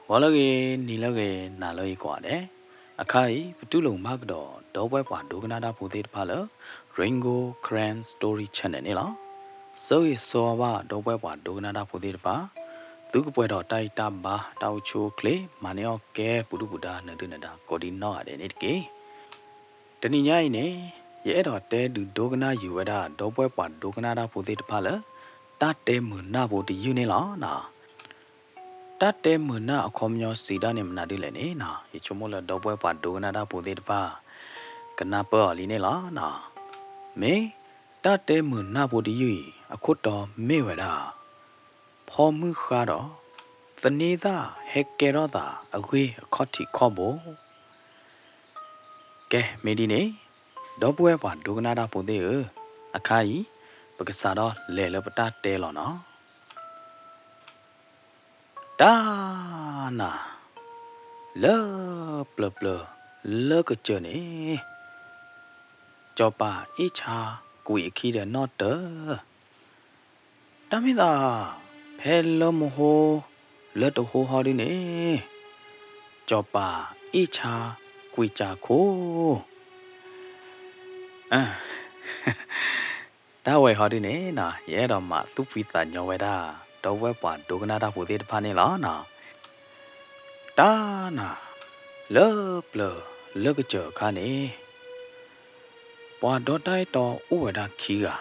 ဂီၤလၢအဂ့ၤ, နံၤလၢအဂ့ၤ, နၤလၢအဂ့ၤကိးဂၤဒဲး. အခါအံၤ ပတူၢ်လိာ်မုာ်ဘၣ်ကဒီး ဒီပုၢ်ဝဲၢ်ပှၤဒိကနၣ်တၢ်ဖိသ့ၣ်တဖၣ်လၢ Rain Gold Karen Story Channel န့ၣ်လီၤ. ဆၢဂ့ၤဆၢဝါဘၣ် ဒီပုၢ်ဝဲၢ်ပှၤဒိကနၣ်တၢ်ဖိသ့ၣ်တဖၣ်, သုကပှဲၤဒီးတၢ်ဂံၢ်တၢ်ဘါ တၢ်အိၣ်ဆူၣ်အိၣ်ချ့ မၤန့ၢ်အီၣ်ကဲ ပူၤဒုၣ်ပူၤဒါ နၢၤဒုၣ်နၢၤဒါ ကိးဒံနီၢ်ဂၤဒဲးန့ၣ်တက့ၢ်. တနံၤညါအံၤန့ၣ် ယအဲၣ်ဒိးတဲဒုးဒိကနၣ်ယုာ်ဝဲဒၣ် ဒီပုၢ်ဝဲၢ်ပှၤဒိကနၣ်တၢ်ဖိသ့ၣ်တဖၣ်လၢ တၢ်တဲမုာ်နၢ်ဖိတယုၢ်န့ၣ်လီၤ. တၢ်တဲမုာ်နၢ်အခီပညီစံးဒၣ်န့ၣ် မနုၤဒ်လဲၣ်န့ၣ်, ယဆိကမိၣ်လၢဒီပုၢ်ဝဲၢ်ပှၤဒိကနၣ်တၢ်ဖိသ့ၣ်တဖၣ် ကနၢ်ပၢၢ်အီၤလံန့ၣ်လီၤ. မ့ၢ်တၢ်တဲမုာ်နၢ်ဖိတယုၢ်အံၤ အခိၣ်တီမ့ၢ်ဝဲဒၣ် ဖီမုၢ်ဃါဒီး သန့ၤသၣ်ဟဲကဲထီၣ်သးအဂ့ၢ်အခီၣ်ထံးခီၣ်ဘိ. ကဲ မ့ၢ်ဒ်န့ၣ် ဒီပုၢ်ဝဲၢ်ပှၤဒိကနၣ်တၢ်ဖိသ့ၣ်ဧၢ, အခါအံၤ ပကစးထီၣ်လဲၤလၢပတၢ်တဲလီၤနီၤ. တၢ်နၤ, လၢပျၢၤပျၢၤလၢကစၢၢ်န့ၣ် စီၤပၤအ့ၣ်ဆါကွံာ်အခံဒီးနီၢ်တၢၢ် တၢ်မ့ၢ်သး ဖဲလၢမဟိလၢတဟိဟီဒုန့ၣ် စီၤပၤအ့ၣ်ဆါကွံာ်စၢ်ခိၣ်. တၢ်ဝဲဟီဒုန့ၣ်နီၤ ယအဲၣ်ဒိးမၤသူၣ်ဖှံသးညီဝဲဒၣ် ဒီပုၢ်ဝဲၢ်ပှၤဒိကနၣ်တၢ်ဖိသ့ၣ်တဖၣ်န့ၣ်လီၤနီၤ. တၢ်နၤ, လၢပျၢၤလၢကစၢၢ်အခါန့ၣ် ပှၤဒီတၢ်အဲၣ်တီအိၣ်ဝဲဒၣ်ခံဂၤ,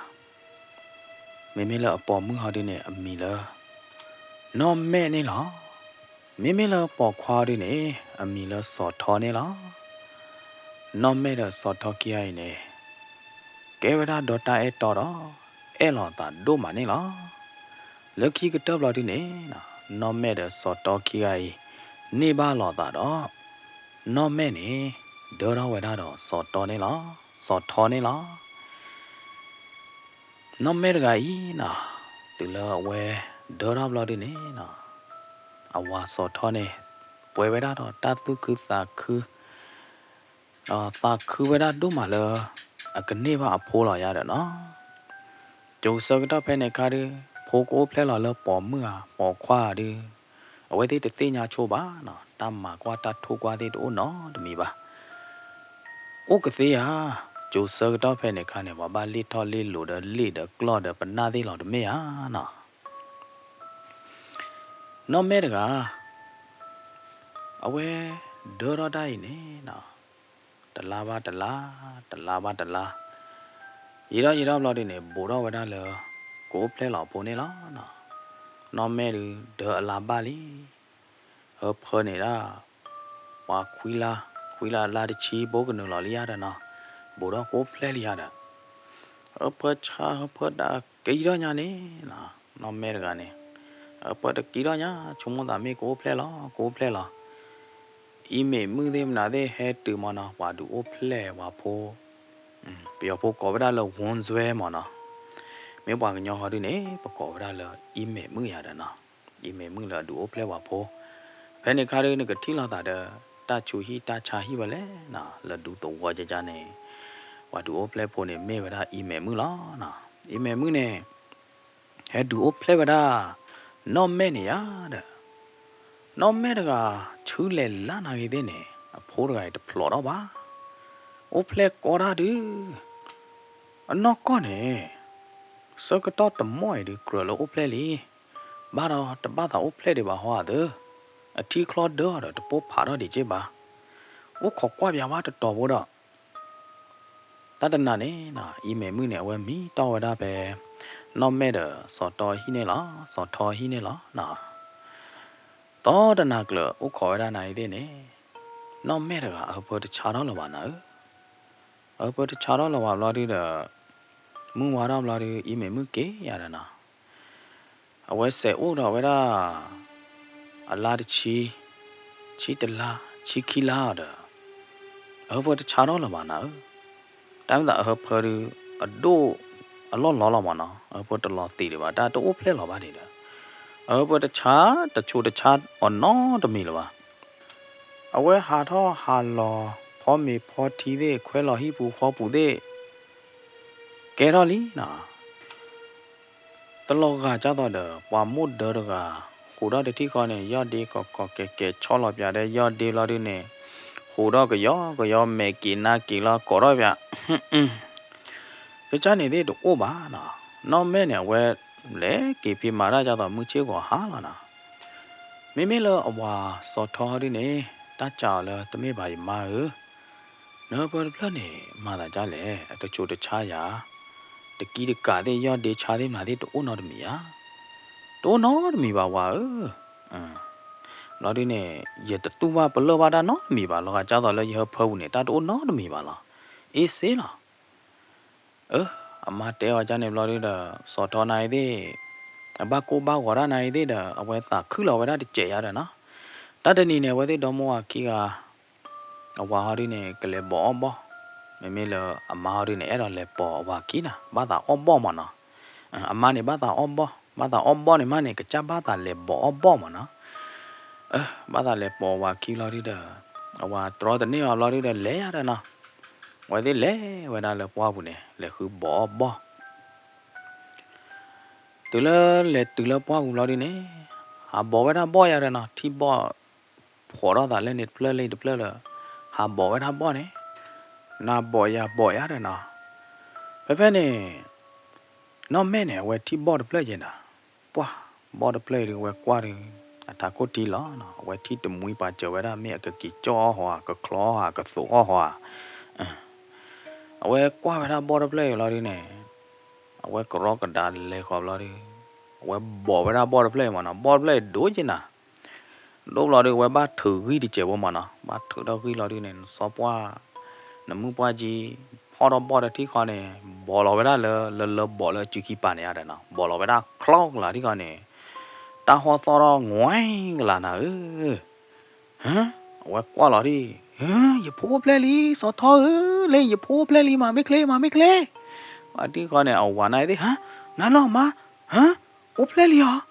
မ့မ့ၢ်လၢအပိာ်မုၣ်ဟီဒုန့ၣ် အမံၤလၢ နီၢ်မဲာ်န့ၣ်လီၤ. မ့မ့ၢ်လၢပိာ်ခွါဒုန့ၣ် အမံၤလၢစီၤထီန့ၣ်လီၤ. နီၢ်မဲာ်ဒီးစီၤထီခံဂၤအံၤန့ၣ် ကဲဝဲဒၣ်ဒီတၢ်အဲၣ်တီဒီး အဲၣ်လီၤသးဒိၣ်မးန့ၣ်လီၤ. လၢခံကတၢၢ်ဘျီဒုန့ၣ် နီၢ်မဲာ်ဒီးစီၤထီခံဂၤအံၤ န့ၢ်ဘၣ်လီၤသးဒီး နီၢ်မဲာ်န့ၣ် ဒၢထီၣ်ဝဲဒၣ်ဒီးစီၤထီန့ၣ်လီၤ, စီၤထီန့ၣ်လီၤ. နီၢ်မဲာ်တဂၤအံၤနီၤ တုၤလၢအဝဲဒၢထီၣ်ဘျီဒုန့ၣ်နီၤ အဝၤစီၤထီန့ၣ် ပှဲၤဝဲဒၣ်ဒီးတၢ်သူၣ်ခုသးခု ဒီးသးခုဝဲဒၣ်ဒိၣ်မးလၢ အကန့ၢ်ဘၣ်အဖိလီၤယၤဒီးနီၤ. ကိးဆၢကတီၢ်ဖဲန့ၣ်အခါဒု ဖိကအိၣ်ဖျဲၣ်လီၤလၢပိာ်မုၣ်ဧါ ပိာ်ခွါဧါဒု အဝဲသ့ၣ်တသ့ၣ်ညါဆိဘၣ်နီၤ, တၢ်မၤကွၢ်တၢ်ထိၣ်ကွၢ်သ့ၣ်တအိၣ်နီတမံၤဘၣ်. အိၣ်ကသ့ဧါ, ကိးဆၢကတီၢ်ဖဲန့ၣ်အခါန့ၣ် ပှၤဘၣ်လ့ၣ်ထီၣ်လ့ၣ်လိၤဒီးလ့ၣ်ဒီးကျီၢ်ဒီးပနၢ်သ့ၣ်လီၤတမ့ၢ်ဧါနီၤ. နီၢ်မဲာ်တဂၤ အဝဲဒၢထီၣ်တၢ်အံၤန့ၣ်နီၤ တလါဘၣ်တလါ, တလါဘၣ်တလါ, ယံာ်ထီၣ်ယံာ်ထီၣ်ဘျီဒုန့ၣ် ဘူးထီၣ်ဝဲဒၣ်လၢ ကအိၣ်ဖျဲၣ်လီၤအဖိန့ၣ်လီၤ. နီၢ်မဲာ်ဒု ဒၢအလါဘၣ်လံ, ဟၢဖၢန့ၣ်ဒၣ် ပှၤခွံလါ, ခွံလါလါတဆံ ဘိကနုာ်လီၤလံယၤဒီးနီၤ, ဘူးထီၣ်ကအိၣ်ဖျဲၣ်လံယၤဒီး ဟၢဖၢဆါ ဟၢဖၢတၢ်က့ၤထီၣ်ညါန့ၣ်, နီၢ်မဲာ်တဂၤန့ၣ် ဟၢဖၢတက့ၤထီၣ်ညါ ဆိကမိၣ်သးမ့ၢ်ကအိၣ်ဖျဲၣ်လီၤ ကအိၣ်ဖျဲၣ်လီၤ. အံၤမ့ၢ်မုၣ်သ့ၣ်မနုၤသ့ၣ်ဟဲတုၤမၢ်နီၤ ပှၤဒုးအိၣ်ဖျဲၣ်ပှၤဖိ, ပယီၤဖိကိးဝဲဒၣ်လၢ ဝူၣ်စွဲမၢ်နီၤ, မ့ၢ်ပှၤကညီဟီဒုန့ၣ် ပကိးဝဲဒၣ်လၢ အံၤမ့ၢ်မုၣ်ယၤဒီးနီၤ, အံၤမ့ၢ်မုၣ်လၢအဒုးအိၣ်ဖျဲၣ်ပှၤဖိ. ဖဲန့ၣ်အခါဒု နကထံၣ်လိာ်သးဒီး တၢ်ဆူးဟံၣ်တၢ်ဆါဟံၣ်ဝဲလဲၣ်နီၤ, လၢဒူသဝီကကန့ၣ် ပှၤဒုးအိၣ်ဖျဲၣ်ဖိန့ၣ် မ့ၢ်ဝဲဒၣ်အံၤမ့ၢ်မုၣ်လီၤ. အံၤမ့ၢ်မုၣ်န့ၣ် ဟဲဒုးအိၣ်ဖျဲၣ်ဝဲဒၣ် နီၢ်မဲာ်န့ၣ်ယၤဒီး နီၢ်မဲာ်တဂၤ ဆူလဲၤလၢနၤဂ့ၤသ့ၣ်န့ၣ် အဖိတဂၤအံၤတဖျိးထီၣ်ဘၣ်. အိၣ်ဖျဲၣ်ကီတၢ်ဒု အနီၢ်ကီၢ်န့ၣ် ဆၢကတီၢ်တမီၢ်အံၤဒု ကြၢးလၢအိၣ်ဖျဲၣ်လံ, ဘၣ်ဒီးတဘၣ်သးအိၣ်ဖျဲၣ်ဒံးဘၣ်ဟီအသၢ, အထံချီဒၢအီၤဒီးတပိၢ်ဖးထီၣ်ဒံးက့ဘၣ်. အိၣ်ခိးကွၢ်ပၠးဝဲတတီၤဖိဒီး တၢ်တနၤန့ၣ်နီၤ အံၤမ့ၢ်မုၣ်န့ၣ် အဝဲမံတီၢ်ဝဲဒၣ်ဖဲ နီၢ်မဲာ်ဒီးစီၤတီဟံၣ်န့ၣ်လီၤ, စီၤထီဟံၣ်န့ၣ်လီၤနီၤ. သီတနၤကျၢၤအိၣ်ခိးဝဲဒၣ်နၤအံၤသ့ၣ်န့ၣ် နီၢ်မဲာ်တဂၤအဟၢဖၢတဆါထီၣ်လၢၤဘၣ်နၤဧၢ, အဟၢဖၢတဆါထီၣ်လၢၤဘၣ်ဘျီဒုဒီး မုၢ်ဝါထီၣ်ဘျီဒု အံၤမ့ၢ်မုၣ်က့ၤယၤဒီးနီၤ အဝဲစဲးအိၣ်ဒီးဝဲဒၣ် အလါတဆံ, ဆံတလါ, ဆံခံလါအီၤဒီး အဟၢဖၢတဆါထီၣ်လၢၤဘၣ်နၤဧၢ. တၢ်မ့ၢ်သးအဟၢဖၢဒု အဒိၣ်အလီၢ်လီၤလီၤမၢ်နီၤ, အဟၢဖၢတလီၤသံးဒံးဘၣ်, တၢ်တအိၣ်ဖျဲၣ်လီၤဘၣ်ဒံးဒီး အဟၢဖၢတဆါ တဆူးတဆါအီၤနီတမံၤလၢၤဘၣ်. အဝဲဟးထီၣ်ဟးလီၤ ဖီမ့ၤဖီထံသ့ၣ် ခွဲးလီၤဟံၣ်ပူၤဃီပူၤသ့ၣ် ကဲထီၣ်လံနီၤ. တလီၤဂာ်ကၢ်သိးဒီး ပှၤမိၢ်ဒၢတဂၤ ဃိးထီၣ်တထံၣ်ဃီန့ၣ် ယီၢ်ဒ့ကီးကီးကဲးကဲးဆီလီၤပၠးဒီး ယီၢ်ဒ့လီၤဒုန့ၣ် ဃိးထီၣ်ကယီကယီ မဲာ်က့ၤနါက့ၤလီၤ ကိးထီၣ်ပၠး ကစၢ်န့ၣ်သ့ၣ်တအိၣ်ဘၣ်နီၤ. နီၢ်မဲာ်န့ၣ် အဝဲလဲၤက့ၤဖံးမၤတၢ်ဒ်သိးမုၢ်ဆ့ၣ်ဂီၤဟါလီၤနီၤ. မ့မ့ၢ်လၢအဝၤစီၤထီဒုန့ၣ် တၢ်စံးအီၤလၢတမ့ၢ်ဘၣ်ယမါဧၢ, နၢပၢၢ်တဖျၢၣ်န့ၣ် မၤသးဒ်လဲၣ်, အတဆိးတဆါယၤ, တကံတကးသ့ၣ် ယီၢ်ဒ့ဆါသ့ၣ်မနုၤသ့ၣ်တအိၣ်နီတမံၤဧါ, တအိၣ်နီတမံၤဘၣ်ဝၤဧၢ. ဘျီဒုန့ၣ် ယတတူၢ်ဘၣ်ပလၢၢ်ဘၣ်တၢ်နီတမံၤဘၣ်လီၤ. ဒ်သိးလၢယဟၢဖၢပူၤန့ၣ် တၢ်တအိၣ်နီတမံၤဘၣ်လီၤ. အ့စ့လီၤ. အၢ အမါတဲအီၤဒ်န့ၣ်ဘျီဒုဒီး စီၤထီနၤအံၤသ့ၣ် အဘၣ်ကိၢ်ဘၣ်ဂီၤတၢ်နၤအံၤသ့ၣ်ဒီး အဝဲသးခုလီၤဝဲဒၣ်တစဲးယါဒီးနီၤ. တၢ်တနံၤန့ၣ် အဝဲသ့ၣ်ဒီမါဝၤခံဂၤ အဝၤဟီဒုန့ၣ် ကလဲၤဘီးအီၣ်ဘီၣ်, မ့မ့ၢ်လၢအမါဟီဒုန့ၣ် အဲၣ်ဒိးလဲၤပိာ်အဝၤခံနီၤ, ဘၣ်သးအီၣ်ဘီၣ်မးနီၤ. အမါန့ၣ် ဘၣ်သးအီၣ်ဘီၣ်, ဘၣ်သးအီၣ်ဘီၣ်န့ၣ်မးန့ၣ် ကစၢ်ဘၣ်သးလဲၤဘီးအီၣ်ဘီၣ်မးနီၤ. ဘၣ်သးလဲၤပိာ်အဝၤခံလီၤဒုဒီး အဝၤတြီတန့ၢ်အီၤဘျီဒုဒီး လဲၤယါဒီးနီၤ. အဝဲသ့ၣ်လဲၤဝဲဒၣ်လၢပှၢ်ပူၤန့ၣ် လဲၤဃုဘီးအီၣ်ဘီၣ် တုၤလၢလဲၤတုၤလၢပှၢ်ပူၤဘျီဒုန့ၣ် ဟးဘီးဝဲဒၣ်ဘီၣ်ယါဒီးနီၤ, ထံၣ်ဘီၣ်ဖှီၣ်ထီၣ်သးလၢန့ၣ်တဖျၢၣ်လၢတဖျၢၣ်လၢ ဟးဘီးဝဲဒၣ်ဘီၣ်န့ၣ် နၤဘီးယၤဘီးယါဒီးနီၤ. ဖဲဖဲန့ၣ် နီၢ်မဲာ်န့ၣ် အဝဲထံၣ်ဘီၣ်တဖျၢၣ်ယဲနီၤ. ပှၢ် ဘီၣ်တဖျၢၣ်အံၤဒုးဝဲကွၢ်ဒုး အထးခိၣ်ထံလီၤနီၤ, အဝဲထံၣ်တမှံပာ်စၢၤဝဲဒၣ် မ့ၢ်အကက့ၤကၠီၣ်အီၣ်ဟီဧါ, ကချီအီၣ်ဧါ, ကသိးအီၣ်ဟီဧါ. အဝဲကွၢ်ဝဲဒၣ်ဘီၣ်တဖျၢၣ်အံၤလီၤဒုန့ၣ် အဝဲကရီကဒါလဲၤဃီၤဘျီဒု အဝဲဘီးဝဲဒၣ်ဘီၣ်တဖျၢၣ်အံၤမးနီၤ, ဘီၣ်တဖျၢၣ်အံၤဒိၣ်က့ၤနၤ ဒိၣ်ဘျီဒု အဝဲဘၣ်ထုးဂံၢ်တစဲးဖိမးနီၤ, ဘၣ်ထုးထီၣ်ဂံၢ်လီၤဒုန့ၣ် နစီၤပှၢ် နမုၢ်ပှၢ်ကံ ဖီၣ်ထီၣ်ဘီၣ်တထံၣ်ဃီန့ၣ် ဘီးလီၤဝဲဒၣ်လၢ လၢလၢဘီးလၢစုခံပၤန့ၣ်ဒီးနီၤ, ဘီးလီၤဝဲဒၣ်ချီကလၤထံၣ်ဃီန့ၣ် တၢ်ဟီၣ်သီၣ်ထီၣ်ငွဲကလၤနၤဧၢ ဟၢ အဝဲကွၢ်လီၤဒု ဟၢ ယဖိအိၣ်ဖျဲၣ်လံ စီၤထီဧၢ, လၢယဖိအိၣ်ဖျဲၣ်လံ မၤမ့ၢ်ချ့ မၤမ့ၢ်ချ့, ပှၤထံၣ်ဃီန့ၣ် အဝၤန့ၣ်သ့ၣ် ဟၢ နၤလီၤမါ ဟၢ အိၣ်ဖျဲၣ်လံဧါ ဖုးသံပျီၢ်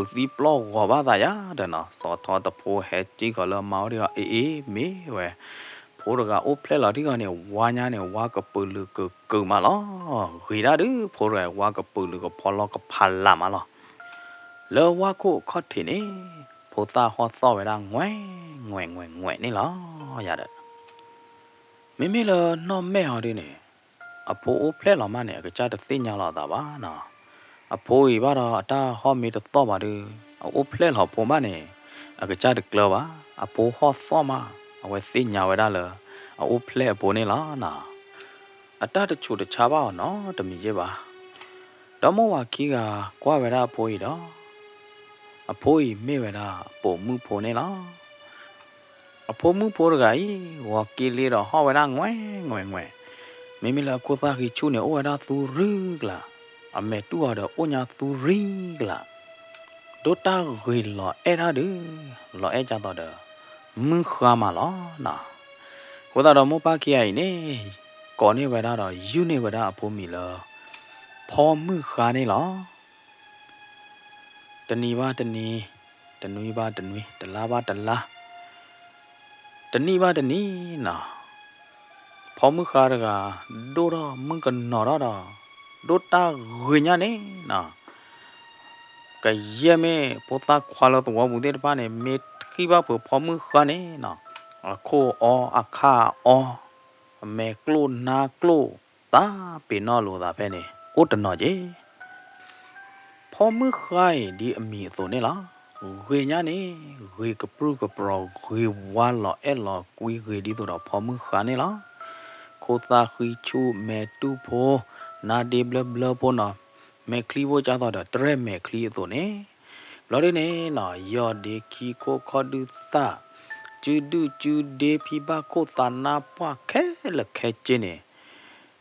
ဂီၤဘၣ်သးယါဒီးနီၤ, စီၤထီတဖိဟဲက့ၤဃီၤလၢအမါအိၣ်ဒံးအီၤ အ့အ့ မ့ၢ်ဝဲ ဖိတဂၤအိၣ်ဖျဲၣ်လီၤထံၣ်ဃီန့ၣ် ဝါညါန့ၣ် ဝါကပုာ်လုာ်ကကုာ်မးလီၤ. ဂ့ၤဒၣ်ဒုး ဖိတဂၤ ဝါကပုာ်လုာ်ကဖီလီၤကဖးလးမးလီၤ. လၢဝါခိၣ်အခီၣ်ထံးန့ၣ် ဖိသၣ်ဟီၣ်သီၣ်ဝဲဒၣ် ငွဲၣ် ငွဲၣ် ငွဲၣ် ငွဲၣ်န့ၣ်လီၤယၤဒီး မ့မ့ၢ်လၢနီၢ်မဲာ်အီၤဒုန့ၣ် အဖိအိၣ်ဖျဲၣ်လီၤမးန့ၣ် အကစၢ်တသ့ၣ်ညါလီၤအသးဘၣ်နီၤ. အဖိအံၤဘၣ်ဒီးအတၢ်ဟီၣ်မ့ၢ်တသီၣ်ဘၣ်ဒု အအိၣ်ဖျဲၣ်လီၤဖိမးန့ၣ် အကစၢ်တကျၢၤဘၣ်. အဖိဟီၣ်သီၣ်မး အဝဲသ့ၣ်ညါဝဲဒၣ်လၢ အအိၣ်ဖျဲၣ်အဖိန့ၣ်လီၤနီၤ. အတၢ်တဆူးတဆါဘၣ်အီၤနီတမံၤယဲၢ်ဘၣ်. ဒီမိၢ်ဝၤခံဂၤကွၢ်ဝဲဒၣ်အဖိအံၤဒီး အဖိအံၤမ့ၢ်ဝဲဒၣ်ပိာ်မုၣ်ဖိန့ၣ်လီၤ. အဖိမုၣ်ဖိတဂၤအံၤ ဂီၤက့ၤလံဒီးဟီၣ်ဝဲဒၣ် ငွဲၢ် ငွဲၢ် ငွဲၢ်, မ့မ့ၢ်လၢအခိၣ်သၣ်ဃံဆူၣ်န့ၣ် အိၣ်ဝဲဒၣ်သူရံကလး, အမဲာ်တူၢ်အီၤဒီးအိၣ်ညါသူရံကလး, ဒိၣ်တၢ်ဂ့ၤလီၤအဲၣ်တၢ်ဒုး လီၤအဲၣ်ဒ်သိးဒီး မုၢ်ဃါမးလီၤနီၤ. အဃိသတးဒီးမိၢ်ပၢ်ခံဂၤအံၤန့ၣ် ကိးန့ၢ်ဝဲဒၣ်ဒီးယုၢ်န့ၢ်ဝဲဒၣ်အဖိမံၤလၢ ဖီမုၢ်ဃါန့ၣ်လီၤ. တနံၤဘၣ်တနံၤ, တနွံဘၣ်တနွံ, တလါဘၣ်တလါ, တနံၣ်ဘၣ်တနံၣ်နီၤ, ဖီမုၢ်ဃါတဂၤ ဒိၣ်ထီၣ်မုၣ်ကနီၤထီၣ်ဒီး ဒိၣ်တၢ်ဂ့ၤညါန့ၣ်နီၤ, ကယဲၢ်မ့ၢ်ဖိသၣ်ခွါလၢသဝီပူၤသ့ၣ်တဖၣ်န့ၣ် မ့ၢ်ထံၣ်ဘၣ်ဖုးဖီမုၢ်ဃါန့ၣ်နီၤ, အခိၣ်အီ အခၣ်အီ, အမဲာ်ကျိၣ်နါကျိၣ် သးပ့ၤနီၣ်လိာ်သးဖဲန့ၣ် အိၣ်တနီၤက့ၤ ဖီမုၢ်ဃါအံၤ ဒ်အမံၤအသိးန့ၣ်လီၤ. ဂ့ၤညါန့ၣ် ဂ့ၤကပြုၢ်ကပြီၤ ဂ့ၤဝါလီၤအဲၣ်လီၤကွံ ဂ့ၤဒ်သိးဒီးဖီမုၢ်ဃါန့ၣ်လီၤ. ခိၣ်သၣ်ဃံဆူၣ် မဲာ်တူၢ်ဖိ နါဒ့ဘျၢဘျၢဖိနီၤ, မဲာ်ချံဖိကၢ်သိးဒီးတရဲၣ်မဲာ်ချံအသိးန့ၣ်, ဘျီဒ်န့ၣ်နီၤ ယီၢ်ဒ့ခံခိၣ်ခီၣ်ဒုၣ်သၣ် စုဒုၣ်စုဒ့ ဖံဘၣ်ခိၣ်သးနါပှၢ်ခဲလၢာ်ခဲဆ့န့ၣ်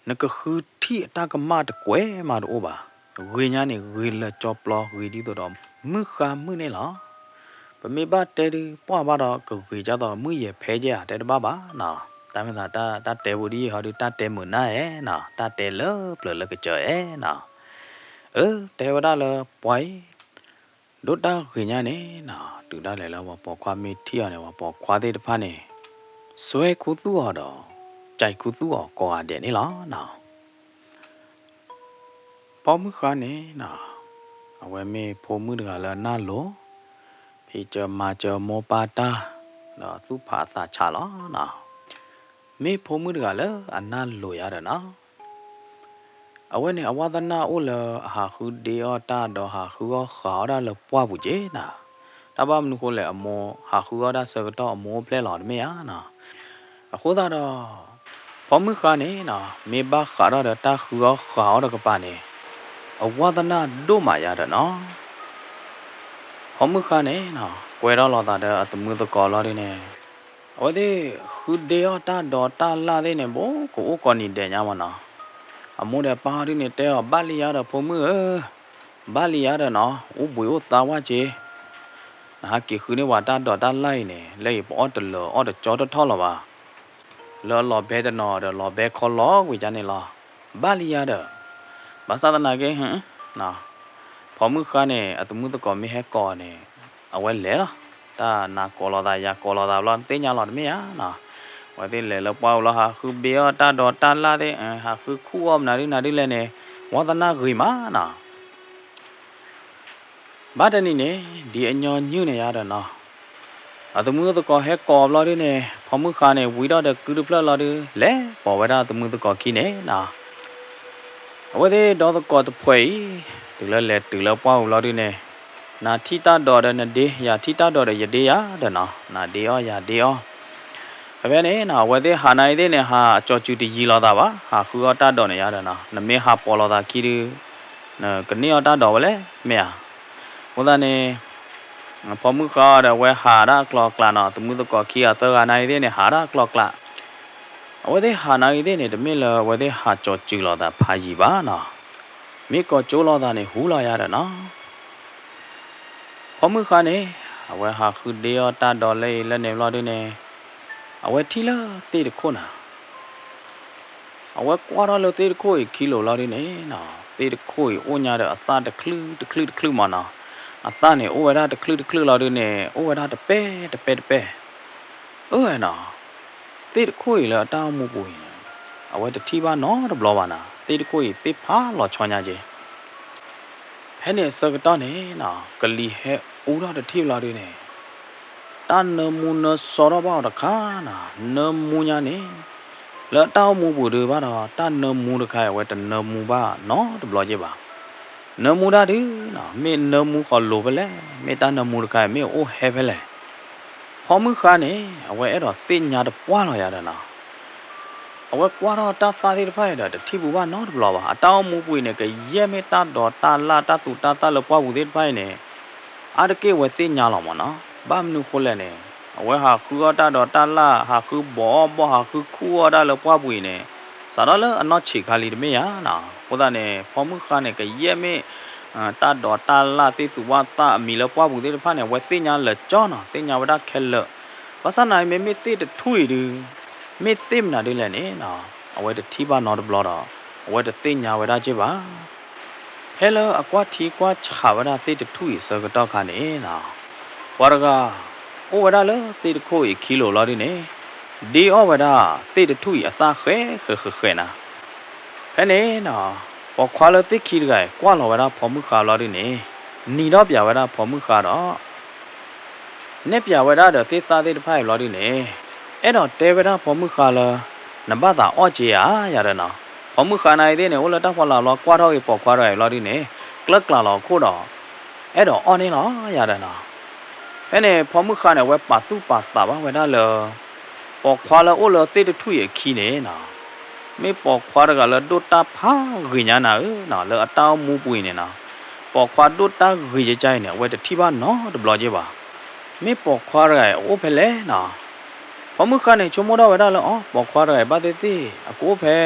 နကဃုထံၣ်အတၢ်ကမၣ်တကွဲးမးတအိၣ်ဘၣ်. ဂ့ၤညါန့ၣ် ဂ့ၤလၢာ်ကၠီပျီ ဂ့ၤဒ်သိးဒီး မုၢ်ဃါမုၢ်န့ၣ်လီၤ. ပမ့ၢ်ဘၣ်တဲဒုး ပှၢ်ဘၣ်ဒီးကဂ့ၤကၢ်သိးမုၢ်ယဲၢ်ဖဲကဲဧါ တဲတဘၣ်ဘၣ်နီၤ. တၢ်မ့ၢ်သးတၢ်တဲပူၤဒ်အံၤဟီဒုး တၢ်တဲမုာ်နၢ်အဲၣ်နီၤ, တၢ်တဲလၢပျၢၤလၢကစၢၤအဲၣ်နီၤ. အၢ တဲဝဲဒၣ်လၢပှၤအံၤ ဒိၣ်တၢ်ဂ့ၤညါန့ၣ်နီၤ, တုၤဒၣ်လဲာ်လၢပှၤပိာ်ခွါမ့ၢ်ထံၣ်အီၤန့ၣ် ပှၤပိာ်ခွါသ့ၣ်တဖၣ်န့ၣ် စွဲခူသူၣ်အီၤဒီး ကၠဲးခူသူၣ်အီၤကိးဂၤဒဲးန့ၣ်လီၤနီၤ. ဖီမုၢ်ဃါန့ၣ်နီၤ, အဝဲမ့ၢ်ဖိမုၣ်တဂၤလၢအနၢ်လိၤ, ဖံးစၢၤမၤစၢၤမိၢ်ပၢ်တၢ်, ဒီးသူၣ်ဖးအသးဆးလီၤနီၤ. မ့ၢ်ဖိမုၣ်တဂၤလၢအနၢ်လိၤယါဒီးနီၤ, အဝဲန့ၣ်အဝါသနၢ်အိၣ်လၢအဟးဃုဒ့အီၣ်တၢ်ဒီးဟးဃုအီၣ်ဃးအီၣ်တၢ်လၢပှၢ်ပူၤက့နီၤ. တၢ်ဘၣ်မနုၤဃိလဲၣ် အမိၢ်ဟးဃုအီၣ်တၢ်ဆၢကတီၢ်အမိၢ်အိၣ်ဖျဲၣ်လီၤတမ့ၢ်ဧါနီၤ. အဃိသတးဒီး ဖီမုၣ်ဃါန့ၣ်နီၤ မ့ၢ်ဘၣ်ဃးထီၣ်ဒီးတၢ်ဃုအီၣ်ဃးအီၣ်တကပၤန့ၣ် အဝါသနၢ်ဒိၣ်မးယါဒီးနီၤ. ဖီမုၣ်ဃါန့ၣ်နီၤ ကွဲထီၣ်လီၤသးဒီးအသမုသကိးလီၤဒုန့ၣ်, အဝဲသ့ၣ်ဃုဒ့အီၣ်တၢ်ဒီးတၢ်လၢ်သ့ၣ်န့ၣ် ဘိကအိၣ်ကိးနံၤဒဲးညါမးနီၤ. အမိၢ်ဒီးပၢ်ဒုန့ၣ်တဲအီၤ ဘၣ်လံယါဒီးဖိမုၣ်ဧၢ, ဘၣ်လံယါဒီးနီၤ အိၣ်ဘှံးအိၣ်သါဝဲက့ၤ, နဟးက့ၤဃုန့ၢ်ပှၤတၢ်ဒိးတၢ်လၢ်အံၤန့ၣ် လၢအံၤပအီၣ်တလၢာ်အီၣ်တကၠီတထီၣ်လၢၤဘၣ်. လၢအလီၤဘဲတနီၤဒီးလီၤဘဲခီလီၤကွံာ်ကန့ၣ်လီၤ. ဘၣ်လံယါဒီး, ဘၣ်ဆၣ်သနာ်က့ ဖီမုၣ်ဃါန့ၣ် အသမုသကိးမ့ၢ်ဟဲကိးန့ၣ် အဝဲလဲၤလီၤ. တၢ်နၤကိးလိာ်သးယၤကိးလိာ်သးဘျီ သ့ၣ်ညါလီၤတမ့ၢ်ဧါနီၤ. အဝဲသ့ၣ်လဲၤလၢပှၢ်ပူၤလီၤ ဟးဃုဘ့အီၣ်တၢ်ဒီးတၢ်လၢ်သ့ၣ်, ဟးဃုခူၣ်အီၣ်မနုၤဒုနၤဒုလဲၣ်န့ၣ် ဝါသနၢ်ဂ့ၤမးနီၤ. ဘၣ်တနံၤန့ၣ် ဒ်အညီနုၢ်န့ၣ်ယါဒီးနီၤ, အသမုသကိးဟဲကိးဘျီဒုန့ၣ် ဖီမုၣ်ဃါန့ၣ် ဝံထီၣ်ဒီးကုတဖျၢၣ်လီၤဒု လဲၤပိာ်ဝဲဒၣ်အသမုသကိးခံန့ၣ်နီၤ. အဝဲသ့ၣ်ဒီသကိးတဖှဲးအံၤ တုၤလၢလဲၤတုၤလၢပှၢ်ပူၤလီၤဒုန့ၣ်, နၤထံၣ်တၢ်ဒိးဒီးနဒ့, ယၤထံၣ်တၢ်ဒိးဒီးယဒ့ယါဒီးနီၤ, နၤဒ့အီၣ်ယၤဒ့အီၣ်. ဖဲဖဲန့ၣ်နီၤ အဝဲသ့ၣ်ဟးနၤအံၤသ့ၣ်န့ၣ် ဟးအကၠီၤစူၤတယံၤလိာ်သးဘၣ်, ဟးဃုအီၣ်တၢ်ဒိးန့ၣ်ယါဒီးနီၤ, နမ့ၢ်ဟးပိာ်လိာ်သးခံဒု နကန့ၢ်အီၣ်တၢ်ဒိးဝဲလဲၣ် မ့ၢ်ဧါ. အဃိသတးန့ၣ် ဖီမုၣ်ဃါဒီးအဝဲဟးဒၣ်အကျိၤအကျဲနီၤ, သမုသကိးခံဂၤသၢဂၤနၤအံၤသ့ၣ်န့ၣ် ဟးဒၣ်အကျိၤအကျဲ. အဝဲသ့ၣ်ဟးနၤအံၤသ့ၣ်န့ၣ် တမ့ၢ်လၢအဝဲသ့ၣ်ဟးကၠီၤစူၤလိာ်သးဖးယံၤဘၣ်နီၤ, မ့ၢ်ကိးကၠိလိာ်သးန့ၣ် ဟူလိာ်ယါဒီးနီၤ. ဖီမုၣ်ဃါန့ၣ် အဝဲဟးဃုဒ့အီၣ်တၢ်ဒီးလၢအံၤလၢန့ၣ်ဘျီဒုန့ၣ်, အဝဲထံၣ်လၢသ့ၣ်တခိၣ်နီၤ. အဝဲကွၢ်ထီၣ်လၢသ့ၣ်တခိၣ်အံၤခံလိာ်လီၤဒုန့ၣ်နီၤ, သ့ၣ်တခိၣ်အံၤအိၣ်ညါဒီးအသၣ်တချုးတချုးတချုးမးနီၤ. အသၣ်န့ၣ် အိၣ်ဝဲဒၣ်တချုးတချုးလီၤဒုန့ၣ် အိၣ်ဝဲဒၣ်တပဲာ်တပဲာ်တပဲာ်. အၢနီၤ, သ့ၣ်တခိၣ်အံၤလၢအတၢ်အိၣ်မူပူၤအံၤန့ၣ် အဝဲတထံၣ်ဘၣ်နီတဘျီဘၣ်နီၤ, သ့ၣ်တခိၣ်အံၤသ့ၣ်ဖးလီၤဆီညါက့ၤ. ဖဲန့ၣ်အဆၢကတီၢ်န့ၣ်နီၤ, ကလံၤဟဲအူထီၣ်တထံၣ်ဘျီဒုန့ၣ်, တၢ်နၢမူနၢစီထီၣ်ဘၣ်အီၤတခါနီၤ, နၢမူညါန့ၣ်, လၢအတၢ်အိၣ်မူပူၤဒုဘၣ်ဒီး တၢ်နၢမူတခါအံၤ အဝဲတနၢမူဘၣ်နီတဘျီက့ၤဘၣ်. နၢမူဒၣ်ဒုနီၤ, မ့ၢ်နၢမူဃီၤလိၤဖဲလဲၣ်, မ့ၢ်တၢ်နၢမူတခါအံၤ မ့ၢ်အိၣ်ဟဲဖဲလဲၣ်. ဖီမုၣ်ဃါန့ၣ် အဝဲအဲၣ်ဒိးသ့ၣ်ညါတပှၢ်လီၤယါဒီးနီၤ, အဝဲကွၢ်ထီၣ်တၢ်သၣ်သ့ၣ်တဖၣ်အံၤဒီး တထံၣ်ပူၤဘၣ်နီတဘျီဘၣ်. အတၢ်အိၣ်မူပူၤအံၤန့ၣ် ကယဲၢ်မ့ၢ်တၢ်ဒိးတၢ်လၢ်တၢ်သူတၢ်သၣ်လၢပှၢ်ပူၤသ့ၣ်တဖၣ်အံၤန့ၣ်, အါတက့ၢ်အဝဲသ့ၣ်ညါလီၤမးနီၤ. ဘၣ်မနုၤဃိလဲၣ်န့ၣ်, အဝဲဟးဃုအီၣ်တၢ်ဒီးတၢ်လၢ်, ဟးဃုဘီးအီၣ်ဘီၣ်, ဟးဃုခူၣ်အီၣ်တၢ်လၢပှၢ်ပူၤအံၤန့ၣ်, စးထီၣ်လၢအနီၢ်ဆံးခါလံတမ့ၢ်ဧါနီၤ. အဃိသတးန့ၣ် ဖီမုၣ်ဃါန့ၣ် ကယဲၢ်မ့ၢ် တၢ်ဒိးတၢ်လၢ်သ့ၣ်သူဝၣ်သၣ်အမံၤလၢပှၢ်ပူၤသ့ၣ်တဖၣ်န့ၣ် အဝဲသ့ၣ်ညါလၢာ်ကၠီနီၤ, သ့ၣ်ညါဝဲဒၣ်ခဲလၢာ်. ဘၣ်ဆၣ်နာ်အံၤမ့မ့ၢ်သ့ၣ်တထူၣ်အံၤဒု, မ့ၢ်သ့ၣ်မနုၤဒ်လဲၣ်န့ၣ်နီၤ, အဝဲတထံၣ်ဘၣ်နီတဘျီဒီး အဝဲတသ့ၣ်ညါဝဲဒၣ်က့ၤဘၣ်. ဖဲလၢအကွၢ်ထံကွၢ်ဆးဝဲဒၣ်သ့ၣ်တထူၣ်အံၤအဆၢကတီၢ်ခါန့ၣ်နီၤ, ပှၤတဂၤ အိၣ်ဝဲဒၣ်လၢသ့ၣ်တခိၣ်အံၤခံလိာ်လီၤဒုန့ၣ်, ဒ့အီၣ်ဝဲဒၣ်သ့ၣ်တထူၣ်အံၤအသၣ်ဃဲးဃဲးဃဲးဃဲးနီၤ. ဖဲန့ၣ်နီၤ, ပိာ်ခွါလၢသ့ၣ်ခံတဂၤအံၤ ကွၢ်လီၤဝဲဒၣ်ဖီမုၣ်ဃါဘျီဒုန့ၣ်, နံၤထီၣ်ပၠးဝဲဒၣ်ဖီမုၣ်ဃါဒီး နဲၣ်ပၠးဝဲဒၣ်ဒီးသ့ၣ်သၣ်သ့ၣ်တဖၣ်အံၤဘျီဒုန့ၣ်, အဲၣ်ဒိးတဲဝဲဒၣ်ဖီမုၣ်ဃါလၢ နဘၣ်သးအီၣ်က့ၤဧါယၤဒီးနီၤ. ဖီမုၣ်ဃါနၤအံၤသ့ၣ်န့ၣ် အိၣ်လၢတၢ်ဖီလာ်ဘျီ ကွၢ်ထီၣ်က့ၤပိာ်ခွါတဂၤအံၤဘျီဒုန့ၣ်, ကျၢၢ်ကျးလီၤအခိၣ်ဒီး အဲၣ်ဒိးအီၣ်န့ၢ်လီၤယၤဒီးနီၤ. ဖဲန့ၣ် ဖီမုၣ်ဃါန့ၣ် အဝဲပာ်သူၣ်ပာ်သးဘၣ်ဝဲဒၣ်လၢ ပိာ်ခွါလၢအိၣ်လၢသ့ၣ်တထူၣ်အံၤအခံန့ၣ်နီၤ, မ့ၢ်ပိာ်ခွါတဂၤလၢဒိၣ်တၢ်ဖးဂ့ၤညါနၤဧၢနီၤ, လၢအတၢ်အိၣ်မူပူၤအံၤန့ၣ်နီၤ, ပိာ်ခွါဒိၣ်တၢ်ဂ့ၤယကါအံၤန့ၣ် အဝဲတထံၣ်ဘၣ်နီတဘျီက့ၤဘၣ်. မ့ၢ်ပိာ်ခွါတဂၤအံၤအအိၣ်ဖဲလဲၣ်နီၤ. ဖီမုၣ်ဃါန့ၣ် ဆိကမိၣ်ထီၣ်ဝဲဒၣ်လၢ အီ ပိာ်ခွါတဂၤအံၤဘၣ်သ့ၣ်သ့ၣ် အကအိၣ်ဖဲ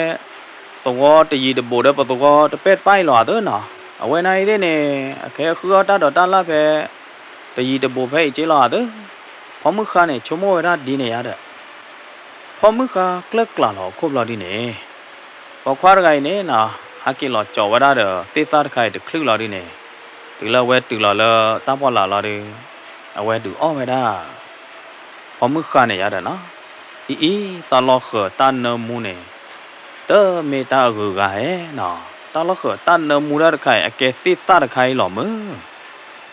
သဝီတယံၤတဘူးဒီးပသဝီတပဲၢ်တပၢ်အံၤလီၤအသၢနီၤ. အဝဲနၤအံၤသ့ၣ်န့ၣ် အကဟဲဃုအီၣ်တၢ်ဒိးတၢ်လၢ်ဖဲ တယံၤတဘူးဖဲအံၤက့လီၤအသၢ. ဖီမုၣ်ဃါန့ၣ် ဆိကမိၣ်ဝဲဒၣ်ဒ်န့ၣ်ယါဒီး ဖီမုၣ်ဃါကျၢၢ်ကျးလီၤအခိၣ်ဘျီဒုန့ၣ်, ပိာ်ခွါတဂၤအံၤန့ၣ်နီၤ, ဟဲက့ၤလီၤကၠီးဝဲဒၣ်ဒီးသ့ၣ်သၣ်တခါအံၤတချုးလီၤဒုန့ၣ်, တုၤလၢအဝဲတုၤလီၤလၢတၢ်ဖီလာ်လီၤဒု, အဝဲဒုးအီၣ်ဝဲဒၣ် ဖီမုၣ်ဃါန့ၣ်ယါဒီးနီၤ, အံၤအံၤ တၢ်လီၢ်ဃၢၤတၢ်နၢမူန့ၣ် တမ့ၢ်တၢ်အဂုၤအဂၤဧါနီၤ. တၢ်လီၢ်ဃၢၤ တၢ်နၢမူတၢ်တခါအံၤ အကဲသ့ၣ်သၣ်တခါအံၤလီၤမၢ်.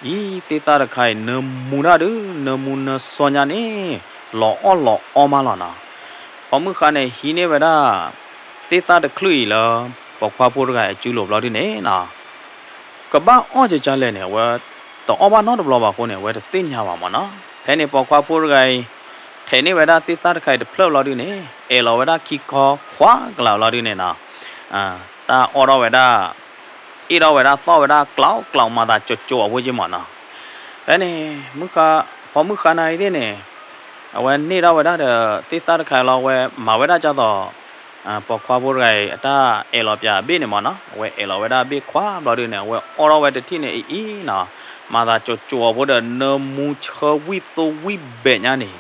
အံၤ သ့ၣ်သၣ်တခါအံၤ နၢမူတၢ်ဒုး နၢမူနၢစီညါန့ၣ် လီၤအီၣ်လီၤအီမးလီၤနီၤ. ဖီမုၢ်ဃါန့ၣ် ဟံးန့ၢ်ဝဲဒၣ် သ့ၣ်သၣ်တချုးအံၤလၢ ပိာ်ခွါဖိတဂၤအစုလိၤဘျီဒုန့ၣ်နီၤ ကဘၣ်အီၣ်ကကလဲၣ်န့ၣ် အဝဲ တအီၣ်ဘၣ်နီတဘျီဘၣ်အဃိန့ၣ် အဝဲတသ့ၣ်ညါဘၣ်မၢ်နီၤ. ဖဲန့ၣ်ပိာ်ခွါဖိတဂၤအံၤ ထဲးန့ၢ်ဝဲဒၣ်သ့ၣ်သၣ်တခါအံၤတဖျၢၣ်ဘျီဒုန့ၣ် အဲၣ်လီၤဝဲဒၣ်ခံခီခွါကလးဘျီဒုန့ၣ်နီၤ တၢ်အီၣ်ထီၣ်ဝဲဒၣ် အ့ၣ်ထီၣ်ဝဲဒၣ်သီၣ်ဝဲဒၣ်ကျီးကျီးမၤသးကၠိးကၠိးအဖိက့မၢ်နီၤ. ဖဲန့ၣ် မုၢ်ဃါ ဖီမုၢ်ဃါနၤအံၤသ့ၣ်န့ၣ် အဝဲန့ၢ်ထီၣ်ဝဲဒၣ်ဒီးသ့ၣ်သၣ်တခါအံၤလီၤ အဝဲမၤဝဲဒၣ်ကၢ်သိး ပိာ်ခွါဖိတဂၤအံၤ အတၢ်အဲၣ်လီၤပၠးအဘ့ၣ်န့ၣ်မၢ်နီၤ အဝဲအဲၣ်လီၤဝဲဒၣ်အဘ့ၣ်ခွါဘျီဒုန့ၣ် အဝဲအီၣ်ထီၣ်ဝဲတထံၣ်န့ၣ်အံၤအံၤနီၤ မၤသးကၠိးကၠိးအဖိဒီး နၢမူဆၢဝံၣ်သိဝံၣ်ဘဲးညါန့ၣ်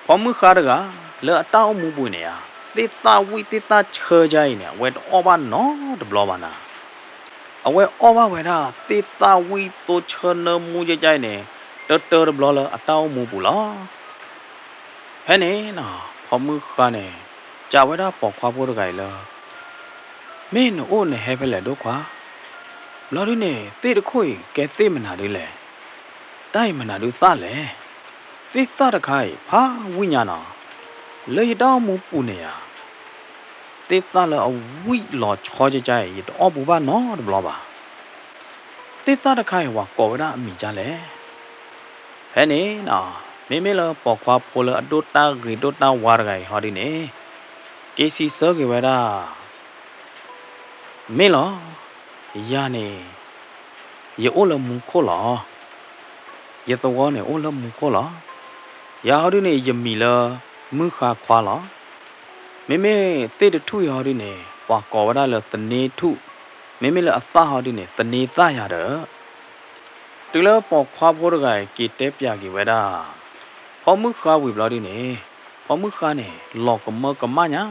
ဖီမုၢ်ဃါတဂၤ လၢအတၢ်အိၣ်မူပူၤန့ၣ်ဧါ သ့ၣ်သၣ်ဝံၣ်သ့ၣ်သၣ်ဆၢကါအံၤန့ၣ် အဝဲတအီၣ်ဘၣ်နီတဘျီဘၣ်နၤ. အဝဲအီၣ်ဘၣ်ဝဲဒၣ်သ့ၣ်သၣ်ဝံၣ်သိဆၢနၢမူကကါအံၤန့ၣ် တၢတၢတဘျီလၢအတၢ်အိၣ်မူပူၤလီၤ. ဖဲန့ၣ်နီၤ ဖီမုၢ်ဃါန့ၣ် စံးဝဲဒၣ်ပိာ်ခွါဖိတဂၤအံၤလၢ မ့ၢ်နအိၣ်နဟဲဖဲလဲၣ်ဒိၣ်ခွါ, ဘျီဒုန့ၣ် သ့ၣ်တခိၣ်အံၤကဲသ့ၣ်မနုၤဒုလဲၣ်, တၢ်အံၤမနုၤဒုသၣ်လဲၣ်. သ့ၣ်သၣ်တခါအံၤ ဖးဝံၣ်ညါနီၤ, လၢယတၢ်အိၣ်မူပူၤန့ၣ်ဧါ, သ့ၣ်သၣ်လၢအဝံၣ်လီၤဆီကကါအံၤ ယတအီၣ်ဘူးဘၣ်နီတဘျီဘၣ်. သ့ၣ်သၣ်တခါအံၤ ပှၤကိးဝဲဒၣ်အမံၤဒ်လဲၣ်. ဖဲန့ၣ်နီၤ မ့မ့ၢ်လၢပိာ်ခွါဖိလၢအဒိၣ်တၢ်ဂ့ၤဒိၣ်တၢ်ဝါတဂၤအံၤဟီဒုန့ၣ် က့ၤစံးဆၢက့ၤဝဲဒၣ် မ့ၢ်လီၤ, ယၤန့ၣ် ယအိၣ်လၢမူခိၣ်လီၤ. ယသဝီန့ၣ်အိၣ်လၢမူခိၣ်လီၤ. ယၤဟီဒုန့ၣ် ယမံၤလၢမုၢ်ဃါခွါလီၤ. မ့မ့ၢ်သ့ၣ်တထူၣ်အံၤဟီဒုန့ၣ် ပှၤကိးဝဲဒၣ်လၢသန့ထူၣ်, မ့မ့ၢ်လၢအသၣ်ဟီဒုန့ၣ် သန့သၣ်ယၤဒီး တုၤလၢပိာ်ခွါဖိတဂၤအံၤ က့ၤတဲပၠးက့ၤဝဲဒၣ် ဖီမုၢ်ဃါဝံၤဘျီဒုန့ၣ် ဖီမုၢ်ဃါန့ၣ် လီၤကမၢကမၣ်ညါ,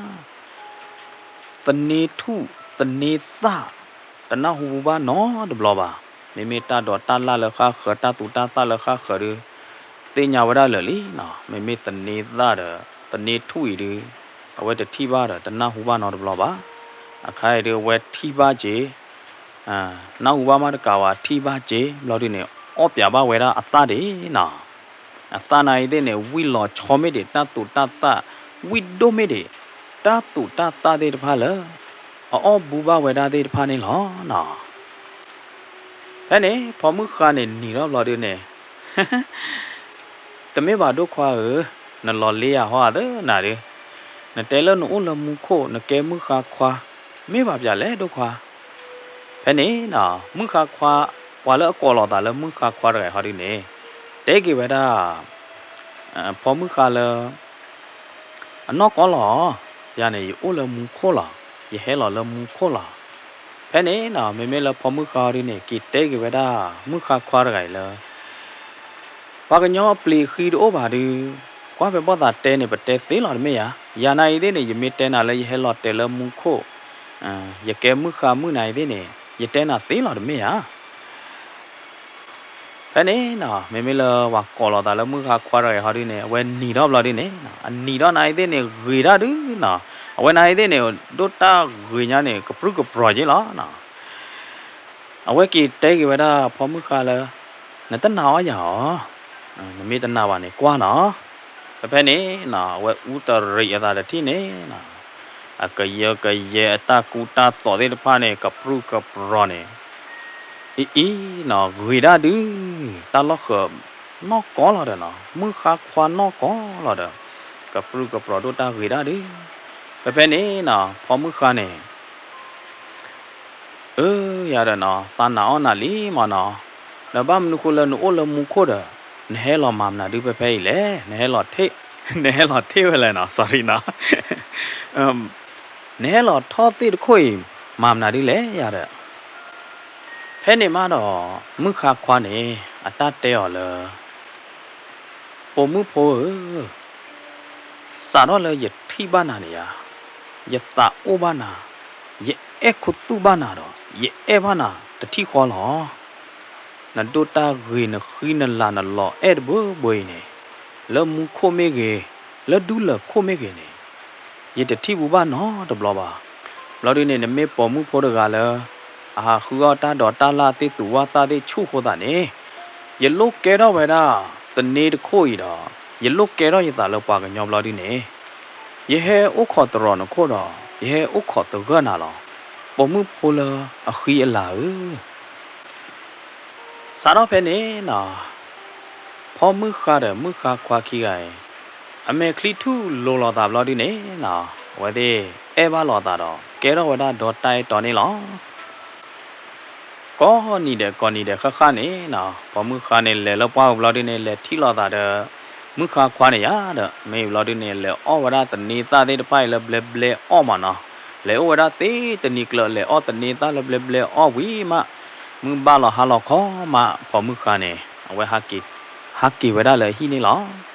သန့ထူၣ် သန့သၣ် တနၢ်ဟူဘူးဘၣ်နီတဘျီဘၣ်. မ့မ့ၢ်တၢ်ဒိးတၢ်လၢ်လၢဃၣ်ဃၢၤ တၢ်သူတၢ်သၣ်လၢဃၣ်ဃၢၤဒု သ့ၣ်ညါဝဲဒၣ်လၢာ်လံနီၤ. မ့မ့ၢ်သန့သၣ်ဒီး သန့ထူၣ်အံၤဒု အဝဲတထံၣ်ဘၣ်ဒီး တနၢ်ဟူဘၣ်နီတဘျီဘၣ်. အခါအံၤဒု အဝဲထံၣ်ဘၣ်က့ၤ နၢ်ဟူဘၣ်မးတကးဘၣ် ထံၣ်ဘၣ်က့ၤ ဘျီဒုန့ၣ် အီၣ်ပၠးဘၣ်ဝဲဒၣ်အသၣ်ဒံးနီၤ. အသၣ်နၤအံၤသ့ၣ်န့ၣ် ဝံၣ်လီၤဆီမ့ၢ်ဒံး တၢ်သူတၢ်သၣ် ဝံၣ်ဒိၣ်မ့ၢ်ဒံး တၢ်သူတၢ်သၣ်သ့ၣ်တဖၣ်လၢ အအီၣ်ဘူးဘၣ်ဝဲဒၣ်သ့ၣ်တဖၣ်န့ၣ်လီၤနီၤ. ဖဲန့ၣ် ဖီမုၢ်ဃါန့ၣ် နံၤထီၣ်ဘျီဒုန့ၣ် တမ့ၢ်ဘၣ်ဒိၣ်ခွါဧၢ, နလီၤလ့ယၤဟီသၢနၤဒု, နတဲလၢနအိၣ်လၢမူခိၣ် နကဲမုၢ်ဃါခွါ, မ့ၢ်ဘၣ်ပၠးလဲၣ်ဒိၣ်ခွါ. ဖဲန့ၣ်နီၤ မုၢ်ဃါခွါ ပှၤလၢအကိးလီၤသးလၢမုၢ်ဃါခွါတဂၤအံၤဟီဒုန့ၣ် တဲက့ၤဝဲဒၣ် ဖီမုၢ်ဃါလၢ အနီၢ်ကီၢ်လီၤ, ယၤန့ၣ် ယအိၣ်လၢမူခိၣ်လီၤ, ယဟဲလီၤလၢမူခိၣ်လီၤ. ဖဲန့ၣ်နီၤ မ့မ့ၢ်လၢဖီမုၢ်ဃါဟီဒုန့ၣ် က့ၤတဲက့ၤဝဲဒၣ် မုၢ်ဃါခွါတဂၤအံၤလၢ ပှၤကညီအပျံၤအဃံတအိၣ်ဘၣ်ဒု, ကွၢ်ဖဲဘီၣ်သးတဲန့ၣ် ပတဲသ့လီၤတမ့ၢ်ဧါ. ယၤနၤအံၤသ့ၣ်န့ၣ် ယမ့ၢ်တဲနၤလၢယဟဲလီၤတဲာ်လၢမူခိၣ်, ယကဲမုၢ်ဃါမုၣ်နၤအံၤသ့ၣ်န့ၣ် ယတဲနၤသ့လီၤတမ့ၢ်ဧါ. ဖဲန့ၣ်နီၤ မ့မ့ၢ်လၢပှၤကိးလီၤသးလၢမုၢ်ဃါခွါတဂၤအံၤဟီဒုန့ၣ် အဝဲနံၤထီၣ်ဘျီဒုန့ၣ် အနံၤထီၣ်နၤအံၤသ့ၣ်န့ၣ် ဂ့ၤဒၣ်ဒုနီၤ. အဝဲနၤအံၤသ့ၣ်န့ၣ် ဒိၣ်တၢ်ဂ့ၤညါန့ၣ် ကပြုၢ်ကပြီၤက့လီၤနီၤ. အဝဲက့ၤတဲက့ၤဝဲဒၣ်ဖီမုၢ်ဃါလၢ နတနာ်အီၤယၤဧါ, နမ့ၢ်တနာ်ဘၣ်န့ၣ် ကွၢ်နီၤ. ဖဲဖဲန့ၣ်နီၤ အဝဲအူတရံးအသးတထံၣ်န့ၣ်နီၤ အကယၢကယဲအတၢ်ကူတၢ်သိးသ့ၣ်တဖၣ်န့ၣ် ကပြုၢ်ကပြီၤန့ၣ် အံၤအံၤနီၤ ဂ့ၤဒၣ်ဒု, တၢ်လီၢ်ဃၢၤနီၢ်ကီၢ်လီၤဒီးနီၤ မုၢ်ဃါခွါနီၢ်ကီၢ်လီၤဒီး ကပြုၢ်ကပြီၤဒိၣ်တၢ်ဂ့ၤဒၣ်ဒု. ဖဲဖဲန့ၣ်နီၤ ဖီမုၢ်ဃါန့ၣ် အၢ ယၤဒီးနီၤ သးနာ်အီၣ်နၤလံမးနီၤ, ဒီးဘၣ်မနုၤဃိလၢနအိၣ်လၢမူခိၣ်ဒီး နဟဲလီၤမၤမနုၤဒုဖဲဖဲအံၤလဲၣ်, နဟဲလီၤထီၣ်, နဟဲလီၤထီၣ်ဝဲလဲၣ်နီၤ sorry နီၤ နဟဲလီၤထီၣ်သ့ၣ်တခိၣ်အံၤ မၤမနုၤဒုလဲၣ်ယၤဒီး. ဖဲန့ၣ်မးဒီး မုၢ်ဃါခွါန့ၣ် အတၢ်တဲအီၤလၢ ပိာ်မုၣ်ဖိဧၢ, စးထီၣ်လၢယထံၣ်ဘၣ်နၤန့ၣ်ဧါ, ယသးအိၣ်ဘၣ်နၤ, ယအဲၣ်ခူသူၣ်ဘၣ်နၤဒီး ယအဲၣ်ဘၣ်နၤတထံၣ်ဃီလီၤ. နဒိၣ်တၢ်ဂ့ၤနဃံနလၤနလီၤအဲၣ်တဘိဘိအံၤန့ၣ်, လၢမူခိၣ်မ့ၢ်ဂ့ၤ, လၢဒူလၢၢ်ခိၣ်မ့ၢ်ဂ့ၤန့ၣ်, ယတထံၣ်ဘူးဘၣ်နီတဘျီဘၣ်. ဘျီဒုန့ၣ် နမ့ၢ်ပိာ်မုၣ်ဖိတဂၤလၢ အဟးဃုအီၣ်တၢ်ဒိးတၢ်လၣ်သ့ၣ်သူၣ်ဝၣ်သၣ်သ့ၣ်ဆူၣ်အဃိသတးန့ၣ်, ယလိၣ်ကဲထီၣ်ဝဲဒၣ်သန့တခိၣ်အံၤဒီး ယလိၣ်ကဲထီၣ်ယသးလၢပှၤကညီဘျီဒုန့ၣ်, ယဟဲအိၣ်ခိးတရီၤနခိၣ်ဒီး ယဟဲအိၣ်ခိးသဂၢၢ်နၤလီၤ. ပိာ်မုၣ်ဖိလၢအဃံအလၤဧၢ, စးထီၣ်ဖဲန့ၣ်နီၤ, ဖီမုၣ်ဃါဒီးမုၣ်ဃါခွါခံဂၤအံၤ အမဲာ်ချံထူၣ်လိၤလိာ်သးဘျီဒုန့ၣ်နီၤ, အဝဲသ့ၣ်အဲၣ်ဘၣ်လိာ်သးဒီး ကဲထီၣ်ဝဲဒၣ်ဒီတၢ်အဲၣ်တီန့ၣ်လီၤ. ကိးနံၤဒဲးကိးနံၤဒဲးဃၣ်ဃၣ်န့ၣ်နီၤ, ဖီမုၣ်ဃါန့ၣ် လဲၤလၢပှၢ်ပူၤဘျီဒုန့ၣ် လဲၤထံၣ်လိာ်သးဒီး မုၣ်ဃါခွါန့ၣ်ယါဒီး မ့ၢ်ဘျီဒုန့ၣ် လဲၤအီၣ်ဝဲဒၣ်သန့သၣ်သ့ၣ်တဖၣ်အံၤလၢဘျဲဘျဲအီၣ်မးနီၤ, လဲၤအိၣ်ဝဲဒၣ်သ့တနံၤကျၢၤ လဲၤအီၣ်သန့သၣ်လၢဘျဲဘျဲအီၣ်ဝံၤမး, မုၢ်ဘၣ်လီၤဟါလီၤခီမး ဖီမုၣ်ဃါန့ၣ် အဝဲ ဟးက့ၤဝဲဒၣ်လၢအဟံၣ်န့ၣ်လီၤ.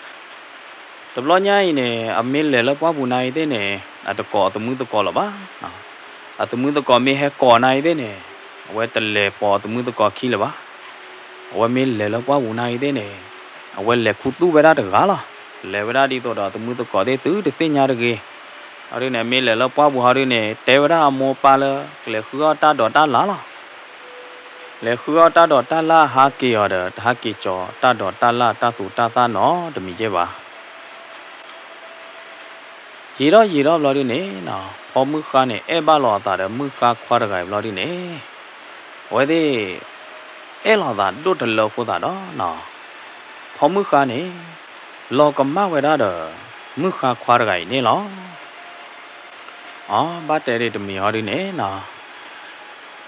တဘျီညါအံၤန့ၣ် အမ့ၢ်လဲၤလၢပှၢ်ပူၤနၤအံၤသ့ၣ်န့ၣ် အတကိးအသမုသကိးလၢၤဘၣ်. အသမုသကိးမ့ၢ်ဟဲကိးနၤအံၤသ့ၣ်န့ၣ် အဝဲတလဲၤပိာ်အသမုသကိးခံလၢၤဘၣ်. အဝဲမ့ၢ်လဲၤလၢပှၢ်ပူၤနၤအံၤသ့ၣ်န့ၣ် အဝဲလဲၤခူသူၣ်ဝဲဒၣ်တဂၤလီၤ. လဲၤဝဲဒၣ်ဒ်သိးဒီးအသမုသကိးသ့ၣ်သုတသ့ၣ်ညါတဂ့ၤ. အဒုန့ၣ် မ့ၢ်လဲၤလၢပှၢ်ပူၤဟီဒုန့ၣ် တဲဝဲဒၣ်အမိၢ်ပၢ်လၢ ကလဲၤဃုအီၣ်တၢ်ဒိးတၢ်လၣ်လီၤ. လဲၤဃုအီၣ်တၢ်ဒိးတၢ်လၣ်ဟးက့ၤအီၤဒီး တဟးက့ၤကၠီၤတၢ်ဒိးတၢ်လၣ်တၢ်သူတၢ်သၣ်နီတမံၤကဲဘၣ်. ယံာ်ထီၣ်ယံာ်ထီၣ်ဘျီဒုန့ၣ်နီၤ, ဖီမုၢ်ဃါန့ၣ် အဲၣ်ဘၣ်လိာ်အသးဒီးမုၢ်ဃါခွါတဂၤအံၤဘျီဒုန့ၣ် အဝဲသ့ၣ် အဲၣ်လိာ်သးဒိၣ်တလၢအဃိသတးဒီးနီၤ, ဖီမုၢ်ဃါန့ၣ် လီၤကမၣ်ဝဲဒၣ်ဒီး မုၢ်ဃါခွါတဂၤအံၤန့ၣ်လီၤ. အ ဘၣ်တဲဒ်တမံၤဟီဒုန့ၣ်နီၤ,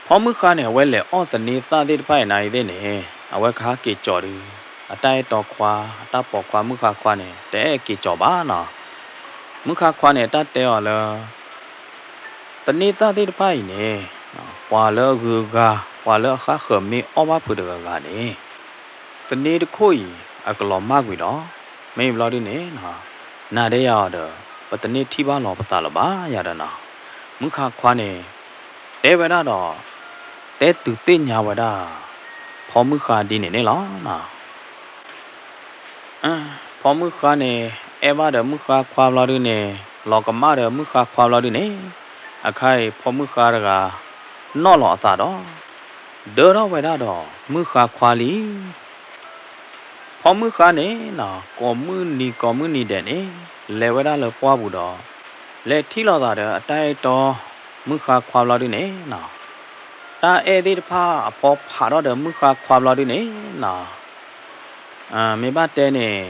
ဖီမုၢ်ဃါန့ၣ် အဝဲလဲၤအီၣ်သန့သၣ်သ့ၣ်တဖၣ်အံၤနၤအံၤသ့ၣ်န့ၣ် အဝဲကဟးက့ၤကၠီၤဒုး အတၢ်အဲၣ်တီခွါ အတၢ်ပိာ်ခွါမုၢ်ဃါခွါန့ၣ် တအဲၣ်က့ၤကၠီၤဘၣ်နီၤ. မုၢ်ဃါခွါန့ၣ် အတၢ်တဲအီၤလၢ သန့သၣ်သ့ၣ်တဖၣ်အံၤန့ၣ် ပှၤလၢအဂုၤအဂၤ ပှၤလၢအဃၣ်ဃၢၤမ့ၢ်အီၣ်ဘၣ်ဖုးတဂၤဂၤန့ၣ် သန့တခိၣ်အံၤ အကလီၤမၢ်ကွံာ်ဒီး မ့ၢ်ဘျီဒုန့ၣ် နၤဒီးယၤအီၤဒီး ပတန့ၢ်ထံၣ်ဘၣ်လီၤပသးလၢၤဘၣ်ယၤဒီးနီၤ. မုၢ်ဃါခွါန့ၣ် တဲဝဲဒၣ်ဒီး တဲတုၤသ့ၣ်ညါဝဲဒၣ် ဖီမုၢ်ဃါဒ်န့ၣ်န့ၣ်လီၤ. ဖီမုၢ်ဃါန့ၣ် အဲၣ်ဘၣ်ဒီးမုၢ်ဃါခွါဘျီဒုန့ၣ် လီၤကမၣ်ဒီးမုၢ်ဃါခွါဘျီဒုန့ၣ် အခါအံၤဖီမုၢ်ဃါတဂၤ နီၣ်လီၤအသးဒီး ဒၢထီၣ်ဝဲဒၣ်ဒီးမုၢ်ဃါခွါလံ. ဖီမုၢ်ဃါန့ၣ်နီၤ ကိးမုၢ်နံၤကိးမုၢ်နံၤဒဲးန့ၣ် လဲၤဝဲဒၣ်လၢပှၢ်ပူၤဒီး လဲၤထံၣ်လိာ်သးဒီးအတၢ်အဲၣ်တီ မုၢ်ဃါခွါဘျီဒုန့ၣ်နီၤ တၢ်အဲၣ်သ့ၣ်တဖၣ်အဖီဖးထီၣ်ဒီးမုၢ်ဃါခွါဘျီဒုန့ၣ်နီၤ မ့ၢ်ဘၣ်တဲန့ၣ်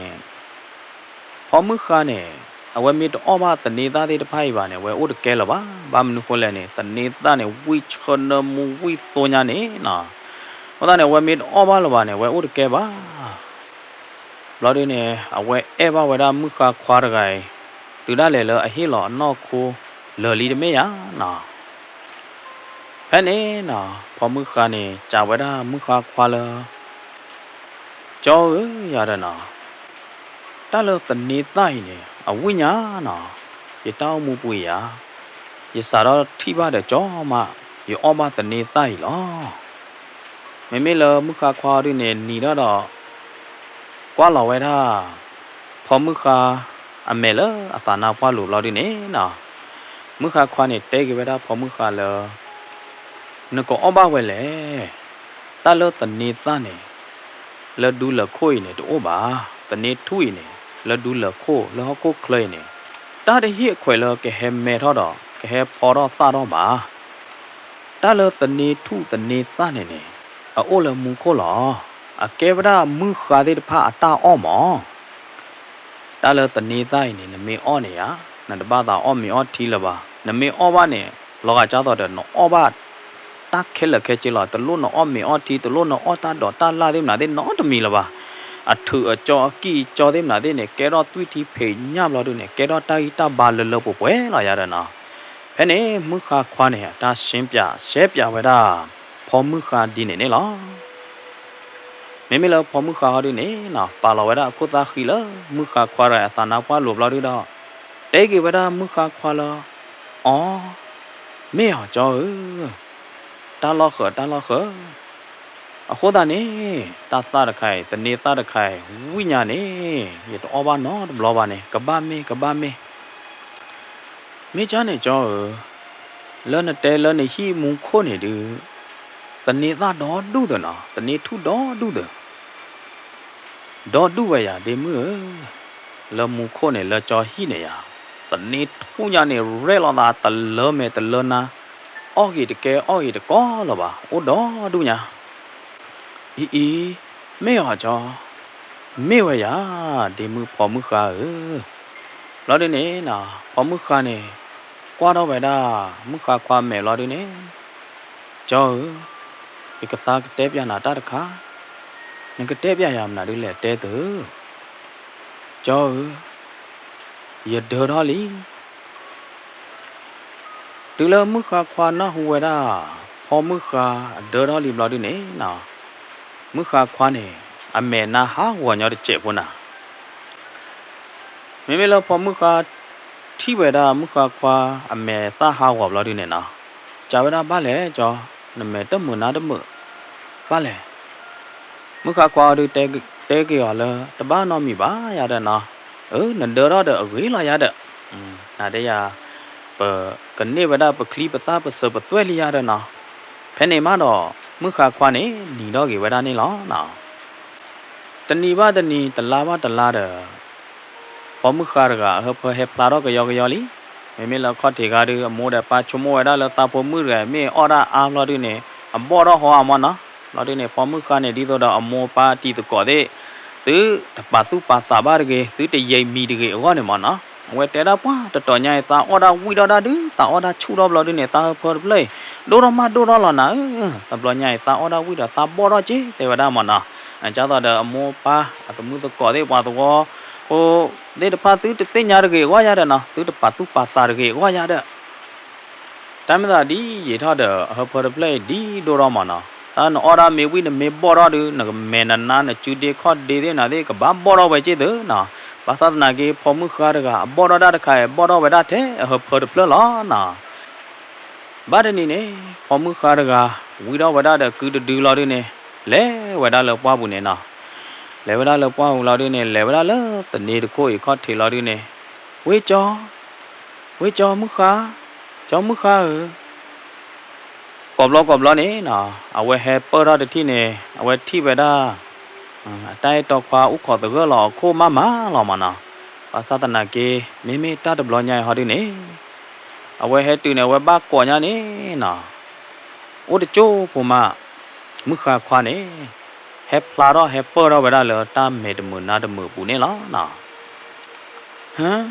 ဖီမုၢ်ဃါန့ၣ် အဝဲမ့ၢ်တအီၣ်ဘၣ်သန့သၣ်သ့ၣ်တဖၣ်အံၤဘၣ်န့ၣ် အဝဲအိၣ်တကဲလၢၤဘၣ်. ဘၣ်မနုၤဃိလဲၣ်န့ၣ် သန့သၣ်န့ၣ် ဝံၣ်ဆၢနၢမူဝံၣ်သိညါန့ၣ်နီၤ အဃိသတးန့ၣ် အဝဲမ့ၢ်တအီၣ်ဘၣ်လၢၤဘၣ်န့ၣ် အဝဲအိၣ်တကဲဘၣ်. ဘျီဒုန့ၣ် အဝဲအဲၣ်ဘၣ်ဝဲဒၣ်မုၢ်ဃါခွါတဂၤအံၤ တုၤဒၣ်လဲာ်လၢအဟ့ၣ်လီၤအနီၢ်ခိလၢာ်လံတမ့ၢ်ဧါနီၤ. ဖဲန့ၣ်နီၤ ဖီမုၢ်ဃါန့ၣ် စံးဝဲဒၣ်မုၢ်ဃါခွါလၢ ကၠီဧၢ ယၤဒီးနီၤ တၢ်လၢသန့သၣ်အံၤန့ၣ် အဝံၣ်ညါနီၤ ယတၢ်အိၣ်မူပူၤယၤ ယစးထီၣ်ထံၣ်ဘၣ်ဒီးကၠီမး ယအီၣ်ဘၣ်သန့သၣ်အံၤလီၤ. မ့မ့ၢ်လၢမုၢ်ဃါခွါဒုန့ၣ် နံၤထီၣ်ဒီး ကွၢ်လီၤဝဲဒၣ် ဖီမုၢ်ဃါအမဲာ်လၢအသးနါပှၢ်လိၤဘျီဒုန့ၣ်နီၤ မုၢ်ဃါခွါန့ၣ် တဲက့ၤဝဲဒၣ်ဖီမုၢ်ဃါလၢ နကအီၣ်ဘၣ်ဝဲလဲၣ်. တၢ်လၢသန့သၣ်န့ၣ် လၢဒူလၢာ်ခိၣ်အံၤန့ၣ် တအိၣ်ဘၣ်. သန့ထူၣ်အံၤန့ၣ် လၢဒူလၢာ်ခိၣ် လၢဟီၣ်ခိၣ်ချၢအံၤန့ၣ် တၢ်တဟ့ၣ်အခွဲးလၢကဟဲမဲထီၣ်ဒီး ကဟဲဖီထီၣ်သၣ်ထီၣ်ဘၣ်. တၢ်လၢသန့ထူၣ်သန့သၣ်န့ၣ်န့ၣ် အအိၣ်လၢမူခိၣ်လီၤ. အကဲဝဲဒၣ်မုၢ်ဃါသ့ၣ်တဖၣ်အတၢ်အီၣ်မး တၢ်လၢသန့သၣ်အံၤန့ၣ် နမ့ၢ်အီၣ်န့ၣ်ဧါ, နတဘၣ်သးအီၣ်မ့ၤအီၣ်ထံလၢၤဘၣ်. နမ့ၢ်အီၣ်ဘၣ်န့ၣ် လီၤဂာ်ကၢ်သိးဒီး နအီၣ်ဘၣ်တၢ်ခဲလၢာ်ခဲဆ့လီၤ. တလိၣ်နအီၣ်မ့ၤအီၣ်ထံ, တလိၣ်နအီၣ်တၢ်ဒိးတၢ်လၣ်သ့ၣ်မနုၤသ့ၣ်နီတမံၤလၢၤဘၣ်. အထုးအကၠီအကံၢ်အကၠီသ့ၣ်မနုၤသ့ၣ်န့ၣ် ကဲထီၣ်သွံၣ်ထံဖံးညၣ်ဘျီဒုန့ၣ် ကဲထီၣ်တၢ်ဂံၢ်တၢ်ဘါလၢလၢပှဲၤပှဲၤလီၤယၤဒီးနီၤ. ဖဲန့ၣ် မုၢ်ဃါခွါန့ၣ် အတၢ်ရှင်းပြ, ရှဲပြဝဲဒၣ် ဖီမုၢ်ဃါဒ်န့ၣ်န့ၣ်လီၤ. မ့မ့ၢ်လၢဖီမုၢ်ဃါဟီဒုန့ၣ်နီၤ ပာ်လီၤဝဲဒၣ်အခိၣ်သၣ်ဃံလၢ မုၢ်ဃါခွါတဂၤအသးနါပှၢ်လိၤဘျီဒုဒီး တဲက့ၤဝဲဒၣ်မုၢ်ဃါခွါလၢ အီ, မ့ၢ်အီၤကၠီဧၢ, တၢ်လီၢ်ဃၢၤ တၢ်လီၢ်ဃၢၤ, အဃိသတးန့ၣ် တၢ်သၣ်တခါအံၤ သန့သၣ်တခါအံၤ ဝံၣ်ညါန့ၣ် ယတအီၣ်ဘၣ်နီတဘျီဘၣ်န့ၣ် ကဘၣ်မ့ၢ် ကဘၣ်မ့ၢ်. မ့ၢ်ကၠီန့ၣ်ကၠီဧၢ, လၢနတဲလၢနဟံၣ်မူခိၣ်န့ၣ်ဒုး သန့ၤသၣ်ဒီဒူၣ်သၢနီၤ, သန့ၤထူၣ်ဒီဒူၣ်သၢ, ဒီဒူၣ်ဝဲယၤဒ့မုၣ်ဧၢ, လၢမူခိၣ်န့ၣ် လၢကၠီဟံၣ်န့ၣ်ယၤ, သန့ၤထူၣ်ညါန့ၣ် ရဲၣ်လိာ်သးတလၢမဲာ်တလၢနါ, အီၣ်ဂ့ၤတကဲအီၣ်ဂ့ၤတကိးလၢၤဘၣ်, အိၣ်ဒီဒူၣ်ညါ. အံၤအံၤ, မ့ၢ်အီၤကၠီ, မ့ၢ်ဝဲယၤ, ဒ့မုၣ်ဖီမုၣ်ဃါဧၢ. ဘျီဒုန့ၣ်နီၤ, ဖီမုၣ်ဃါန့ၣ် ကွၢ်ထီၣ်ဝဲဒၣ် မုၣ်ဃါခွါမဲာ်ဘျီဒုန့ၣ်, ကၠီဧၢ, ယကသါကတဲပျးနၤတၢ်တခါ, နကတဲပျးယၤမနုၤဒုလဲၣ်တဲသု, ကၠီဧၢ, ယဒၢထီၣ်လံ. တုၤလၢမုၣ်ဃါခွါနၢ်ဟူဝဲဒၣ် ဖီမုၣ်ဃါအဒၢထီၣ်လံဘျီဒုန့ၣ်နီၤ, မုၣ်ဃါခွါန့ၣ် အမဲာ်နါဟးဂီၤညီတစဲးဖိနၤ. မ့မ့ၢ်လၢဖီမုၣ်ဃါ ထံၣ်ဝဲဒၣ်မုၣ်ဃါခွါအမဲာ်သၣ်ဟးဂီၤဘျီဒုန့ၣ်နီၤ, စံးဝဲဒၣ်ဘၣ်လဲၣ်ကၠီ, နမဲာ်တမုာ်နါတမုာ်, ဘၣ်လဲၣ်. မုၣ်ဃါခွါအီၤဒုတဲက့ၤအီၤလၢ တဘၣ်နီတမံၤဘၣ်ယၤဒီးနီၤ, အၢ နဒၢထီၣ်ဒီးအဂ့ၤလီၤယၤဒီး, နဒဲယၤ, ပကန့ၢ်ဝဲဒၣ်ပချံပသၣ်ပစၢၤပသွဲၣ်လံယၤဒီးနီၤ. ဖဲန့ၣ်မးဒီး မုၣ်ဃါခွါန့ၣ် နံၤထီၣ်က့ၤဝဲဒၣ်န့ၣ်လီၤ. တနံၤဘၣ်တနံၤ တလါဘၣ်တလါဒီး ဖီမုၣ်ဃါတဂၤ အဟၢဖၢဟဲဖျါထီၣ်ကယီကယီလံ. မ့မ့ၢ်လၢခီၣ်ထံးခါဒုး အမိၢ်ဒီးပၢ်ဆိကမိၣ်ဝဲဒၣ်လၢသးဖိမုၣ်တဂၤ မ့ၢ်အီၣ်ဒၣ်အါဘျီဒုန့ၣ် အဘီၣ်ထီၣ်ဟီအမၢ်နီၤ. ဘျီဒုန့ၣ် ဖီမုၣ်ဃါန့ၣ် ဒ်သိးဒီးအမိၢ်ပၢ်တံၤသကိးသ့ၣ် သုတပာ်သူၣ်ပာ်သးဘၣ်တဂ့ၤ, သုတယံာ်မံၤတဂ့ၤအဂီၢ်န့ၣ်မၢ်နီၤ. အဝဲတဲဒၣ်ပှၤတတီၤညါအံၤ သးအီၣ်ဒၣ်ဝံၣ်ထီၣ်ဒၣ်ဒုး သးအီၣ်ဒၣ်ဆူၣ်ထီၣ်ဘျီဒုန့ၣ် သးဟၢဖၢတဖျၢၣ်အံၤ ဒိၣ်ထီၣ်မးဒိၣ်ထီၣ်လီၤနၤဧၢ. တဘျီညါအံၤ သးအီၣ်ဒၣ်ဝံၣ်ဒီးသးဘီၣ်ထီၣ်က့ၤ တဲဝဲဒၣ်မၢ်နီၤ. ဒ်သိးဒီးအမိၢ်ပၢ်အသမုၢ်သကိးသ့ၣ် ပှၤသဝီဖိသ့ၣ်တဖၣ် သုတသ့ၣ်ညါတဂ့ၤအဂီၢ်ယၤဒီးနီၤ, သုတပာ်သူၣ်ပာ်သးတဂ့ၤအဂီၢ်ယၤဒီး တၢ်မ့ၢ်သးဒ်ယံာ်ထီၣ်ဒီး အဟၢဖၢတဖျၢၣ်အံၤဒ်ဒိၣ်ထီၣ်မၢ်နီၤ. တၢ်နအီၣ်ဒၣ်မ့ၤဝံၣ်နမ့ၢ်ဘီၣ်ထီၣ်ဒုး နမဲာ်နနါနစုဒ့ခီၣ်ဒ့သ့ၣ်နၤသ့ၣ် ကဘၣ်ဘီၣ်ထီၣ်ဝဲက့ၤသုနီၤ. ဘၣ်ဆၣ်သနာ်က့ ဖီမုၣ်ဃါတဂၤ အဘီၣ်ထီၣ်ဒၣ်တခါအံၤ ဘီၣ်ထီၣ်ဝဲဒၣ်ထဲအဟၢဖၢတဖျၢၣ်လီၤနီၤ. ဘၣ်တနံၤန့ၣ် ဖီမုၣ်ဃါတဂၤ ဝံၣ်ထီၣ်ဝဲဒၣ်ဒီးကုတဒုလီၤဒုန့ၣ် လဲၤဝဲဒၣ်လၢပှၢ်ပူၤန့ၣ်နီၤ. လဲၤဝဲဒၣ်လၢပှၢ်ပူၤလီၤဒုန့ၣ် လဲၤဝဲဒၣ်လၢသန့ၤတခိၣ်အံၤခီၣ်ထံးလီၤဒုန့ၣ် ဝ့ၢ်ကၠီ, ဝ့ၢ်ကၠီမုၣ်ဃါ, ကၠီမုၣ်ဃါဧၢ, ကိးဘျီကိးဘျီန့ၣ်နီၤ အဝဲဟဲပၢၢ်ထီၣ်တထံၣ်န့ၣ် အဝဲထံၣ်ဝဲဒၣ် အတၢ်အဲၣ်တီခွါအိၣ်ခိးသဂၢၢ်လီၤအခိၣ်မးမးလီၤမၢ်နီၤ. ဘၣ်ဆၣ်သနာ်က့ မ့မ့ၢ်တၢ်တဘျီညါအံၤဟီဒုန့ၣ် အဝဲဟဲတုၤန့ၣ် အဝဲဘၣ်ကိးညါန့ၣ်နီၤ အိၣ်တကၠိဖိမး မုၣ်ဃါခွါန့ၣ် ဟဲဖျါထီၣ်ဟဲပၢၢ်ထီၣ်ဝဲဒၣ်လၢတၢ်မဲာ်တမုာ်နါတမုာ်အပူၤန့ၣ်လီၤနီၤ. ဟၢ,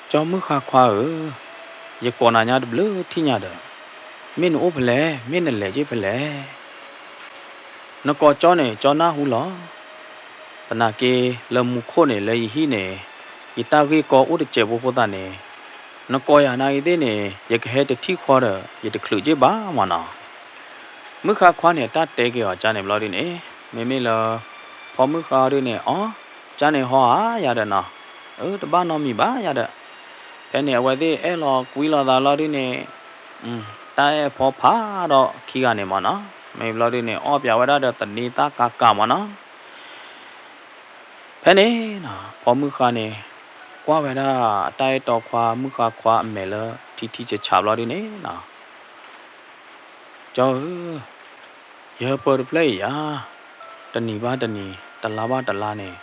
ကၠီမုၣ်ဃါခွါဧၢ, ယကိးနၤညါတဘျုးထံၣ်ညါဒီး မ့ၢ်နအိၣ်ဖဲလဲၣ်, မ့ၢ်နလဲၤက့ၤဖဲလဲၣ်. နကိးကၠီန့ၣ် ကၠီနၢ်ဟူလီၤ. သနာ်က့ လၢမူခိၣ်န့ၣ် လၢယဟံၣ်န့ၣ် ယတၢ်ဂ့ၢ်ကီအိၣ်တစဲးဖိအဃိသတးန့ၣ် နကိးယၤနာ်ဂ့ၤသ့ၣ်န့ၣ် ယကဟဲတထံၣ်ဃီဒီး ယတချုးက့ၤဘၣ်မၢ်နီၤ. မုၣ်ဃါခွါန့ၣ် တၢ်တဲက့ၤအီၤကၠါန့ၣ်ဘျီဒုန့ၣ် မ့မ့ၢ်လၢ ဖီမုၣ်ဃါဒုန့ၣ် အီ ကၠါန့ၣ်ဟီဧါယၤဒီးနီၤ, အၢ တဘၣ်နီတမံၤဘၣ်ယၤဒီး, ဖဲန့ၣ် အဝဲသ့ၣ်အဲၣ်လီၤကွံလီၤသးလီၤဒုန့ၣ် တၢ်အဲၣ်ဖီဖးဒီးခံဂၤန့ၣ်မၢ်နီၤ, မ့ၢ်ဘျီဒုန့ၣ် အီၣ်ပၠးဝဲဒၣ်ဒီးသန့ၤသၣ်ကးကးမၢ်နီၤ. ဖဲန့ၣ်နီၤ ဖီမုၣ်ဃါန့ၣ် ကွၢ်ဝဲဒၣ်အတၢ်အဲၣ်တီခွါ မုၣ်ဃါခွါအမဲာ်လၢထံထံဆးဆးဘျီဒုန့ၣ်နီၤ ကၠီဧၢ, ယဟၢဖၢတဖျၢၣ်အံၤယၤ, တနံၤဘၣ်တနံၤ တလါဘၣ်တလါန့ၣ်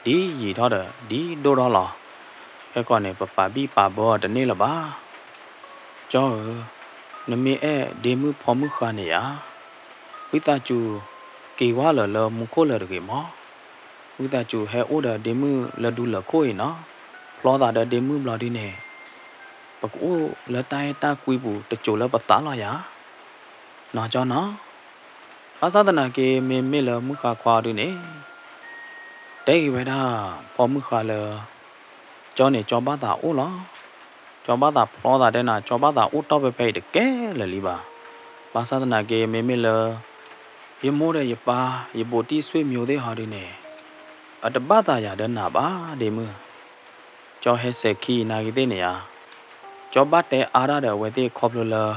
ဒ်ယံာ်ထီၣ်ဒီး ဒ်ဒိၣ်ထီၣ်လီၤ. ခဲကီးန့ၣ် ပပာ်ဘံၣ်ပာ်ဘၢအီၤတန့ၢ်လၢၤဘၣ်. ကၠီဧၢ, နမ့ၢ်အဲၣ်ဒ့မုၣ်ဖီမုၣ်ဃါန့ၣ်ယၤ, ဝံသးစူၤ က့ၤဝဲလၢာ်လၢမူခိၣ်လၢာ်တဂ့ၤမး. ဝံသးစူၤဟဲအိၣ်ဒီးဒ့မုၣ်လၢဒူလၢာ်ခိၣ်အံၤနီၤ, ဖျီသးဒီးဒ့မုၣ်ဘျီဒုန့ၣ် ပကအိၣ်လၢတၢ်အဲၣ်တၢ်ကွံပူၤတစိၤလၢပသးလီၤယၤ, နီၤကၠီနီၤ. ဘၣ်ဆၣ်သနာ်က့ မ့မ့ၢ်လၢမုၣ်ဃါခွါဒုန့ၣ် တဲက့ၤဝဲဒၣ် ဖီမုၣ်ဃါလၢ ကၠီန့ၣ် ကၠီဘၣ်သးအိၣ်လီၤ. ကၠီဘၣ်သးဖျီသးတဲနၤ ကၠီဘၣ်သးအိၣ်တီၢ်ဖဲဖဲအံၤတကဲလၢာ်လံဘၣ်. ဘၣ်ဆၣ်သနာ်က့ မ့မ့ၢ်လၢ ယမိၢ်ဒီးယပၢ် ယဘူးတံၢ်ဆွေမျိုးသ့ၣ်ဟီဒုန့ၣ် အတဘၣ်သးယၤဒီးနၤဘၣ်ဒ့မုၣ်. ကၠီဟဲစဲးခံနာ်ဂ့ၤသ့ၣ်န့ၣ်ဧါ, ကၠီဘၣ်တဲအါတၢ်ဒီးအဝဲသ့ၣ်ခီဖျိလၢ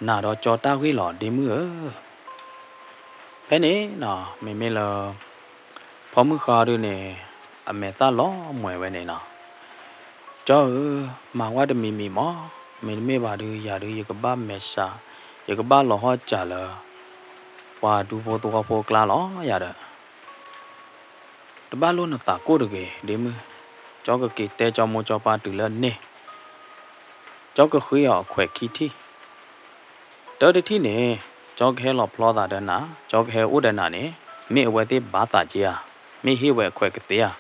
နၤဒီးကၠီတၢ်ဂ့ၢ်လီၤဒ့မုၣ်ဧၢ. ဖဲန့ၣ်နီၤ မ့မ့ၢ်လၢ ဖီမုၣ်ဃါဒုန့ၣ် အမဲာ်သၣ်လီၤမှဲၤဝဲန့ၣ်နီၤ, ကၠီဧၢ, မၤဝဲတမံၤမံၤမး, မ့တမ့ၢ်ဘၣ်ဒုး ယၤဒုး ယကဘၣ်မဲာ်ဆှး, ယကဘၣ်လီၤဟီၣ်စၢၤလၢ ပှၤဒူဖိသဝီဖိအကျါလီၤ ယၤဒီး တဘၣ်လိၣ်နသးကိၢ်တဂ့ၤ ဒ့မုၣ်, ကၠီကက့ၤတဲကၠီမိၢ်ကၠီပၢ်တုၤလၢန့ၣ်, ကၠီကဃ့အီၤအခွဲးခံထံၣ်, တၢ်တထံၣ်န့ၣ် ကၠီကဟဲလီၤဖျီသးဒီးနၤ, ကၠီကဟဲအိၣ်ဒီးနၤန့ၣ် မ့ၢ်အဝဲသ့ၣ်ဘၣ်သးက့ဧါ, မ့ၢ်ဟ့ၣ်ဝဲအခွဲးကသ့ဧါ,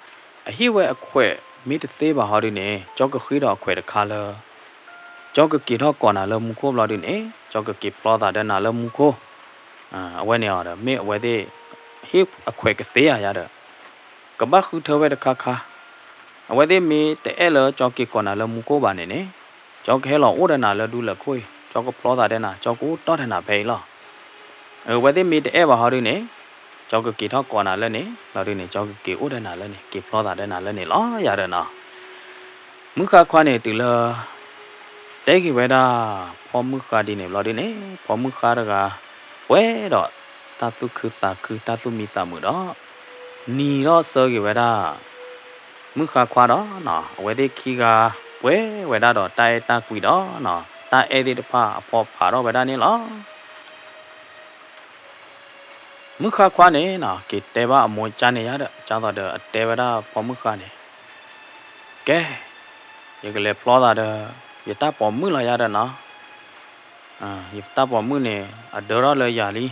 အဟ့ၣ်ဝဲအခွဲးမ့ၢ်တသ့ဘၣ်ဟီဒုးန့ၣ် ကၠီကဃ့ဒီးအခွဲးတခါလၢ ကၠီကက့ၤထီၣ်ကိးနၤလၢမူခိၣ်ဘျီဒုးန့ၣ် ကၠီကက့ၤဖျီသးဒီးနၤလၢမူခိၣ်, အဝဲန့ၣ်အီၤဒီး မ့ၢ်အဝဲသ့ၣ် ဟ့ၣ်အခွဲးကသ့ဧါယၤဒီး ကဘၣ်ဃုထၢဝဲတခါခါ, အဝဲသ့ၣ်မ့ၢ်တအဲၣ်လၢကၠီက့ၤကိးနၤလၢမူခိၣ်ဘၣ်န့ၣ်န့ၣ် ကၠီကဟဲလီၤအိၣ်ဒီးနၤလၢဒူလၢၢ်ခိၣ်အံၤ, ကၠီကဖျီသးဒီးနၤ, ကၠီကအိၣ်တီၢ်ဒီးနၤဖဲအံၤလီၤ. အဝဲသ့ၣ်မ့ၢ်တအဲၣ်ဘၣ်ဟီဒုးန့ၣ် ကၠီကက့ၤထီၣ်ကိးနၤလၢန့ၣ် လီၤဒုးန့ၣ် ကၠီကက့ၤအိၣ်ဒီးနၤလၢန့ၣ် က့ၤဖျီသးဒီးနၤလၢန့ၣ်လီၤ ယၤဒီးနီၤ. မုၢ်ဃါခွါန့ၣ်တုၤလၢ တဲက့ၤဝဲဒၣ် ဖီမုၢ်ဃါဒ်န့ၣ်ဘျီဒုးန့ၣ် ဖီမုၢ်ဃါတဂၤ ပှဲၤဒီးတၢ်သူၣ်ခုသးခု တၢ်သူၣ်မံသးမုာ်ဒီး နံၤထီၣ်ဆၢက့ၤဝဲဒၣ် မုၢ်ဃါခွါဒီးနီၤ အဝဲသ့ၣ်ခံဂၤ ပှဲၤဝဲဒၣ်ဒီးတၢ်အဲၣ်တၢ်ကွံဒီးနီၤ တၢ်အဲၣ်သ့ၣ်တဖၣ်အဖီဖးထီၣ်ဝဲဒၣ်န့ၣ်လီၤ. မုၢ်ဃါခွါန့ၣ်နီၤ က့ၤတဲဘၣ်အမိၢ်ကၠါန့ၣ်ယါဒီး ကၠါသိးဒီးအတဲဝဲဒၣ်ဖီမုၢ်ဃါန့ၣ်, ကဲ, ယကလဲၤဖျီသးဒီး ယတၢ်ပိာ်မုၣ်လီၤယါဒီးနီၤ. ယတၢ်ပိာ်မုၣ်န့ၣ် အဒၢထီၣ်လၢယၤလံ,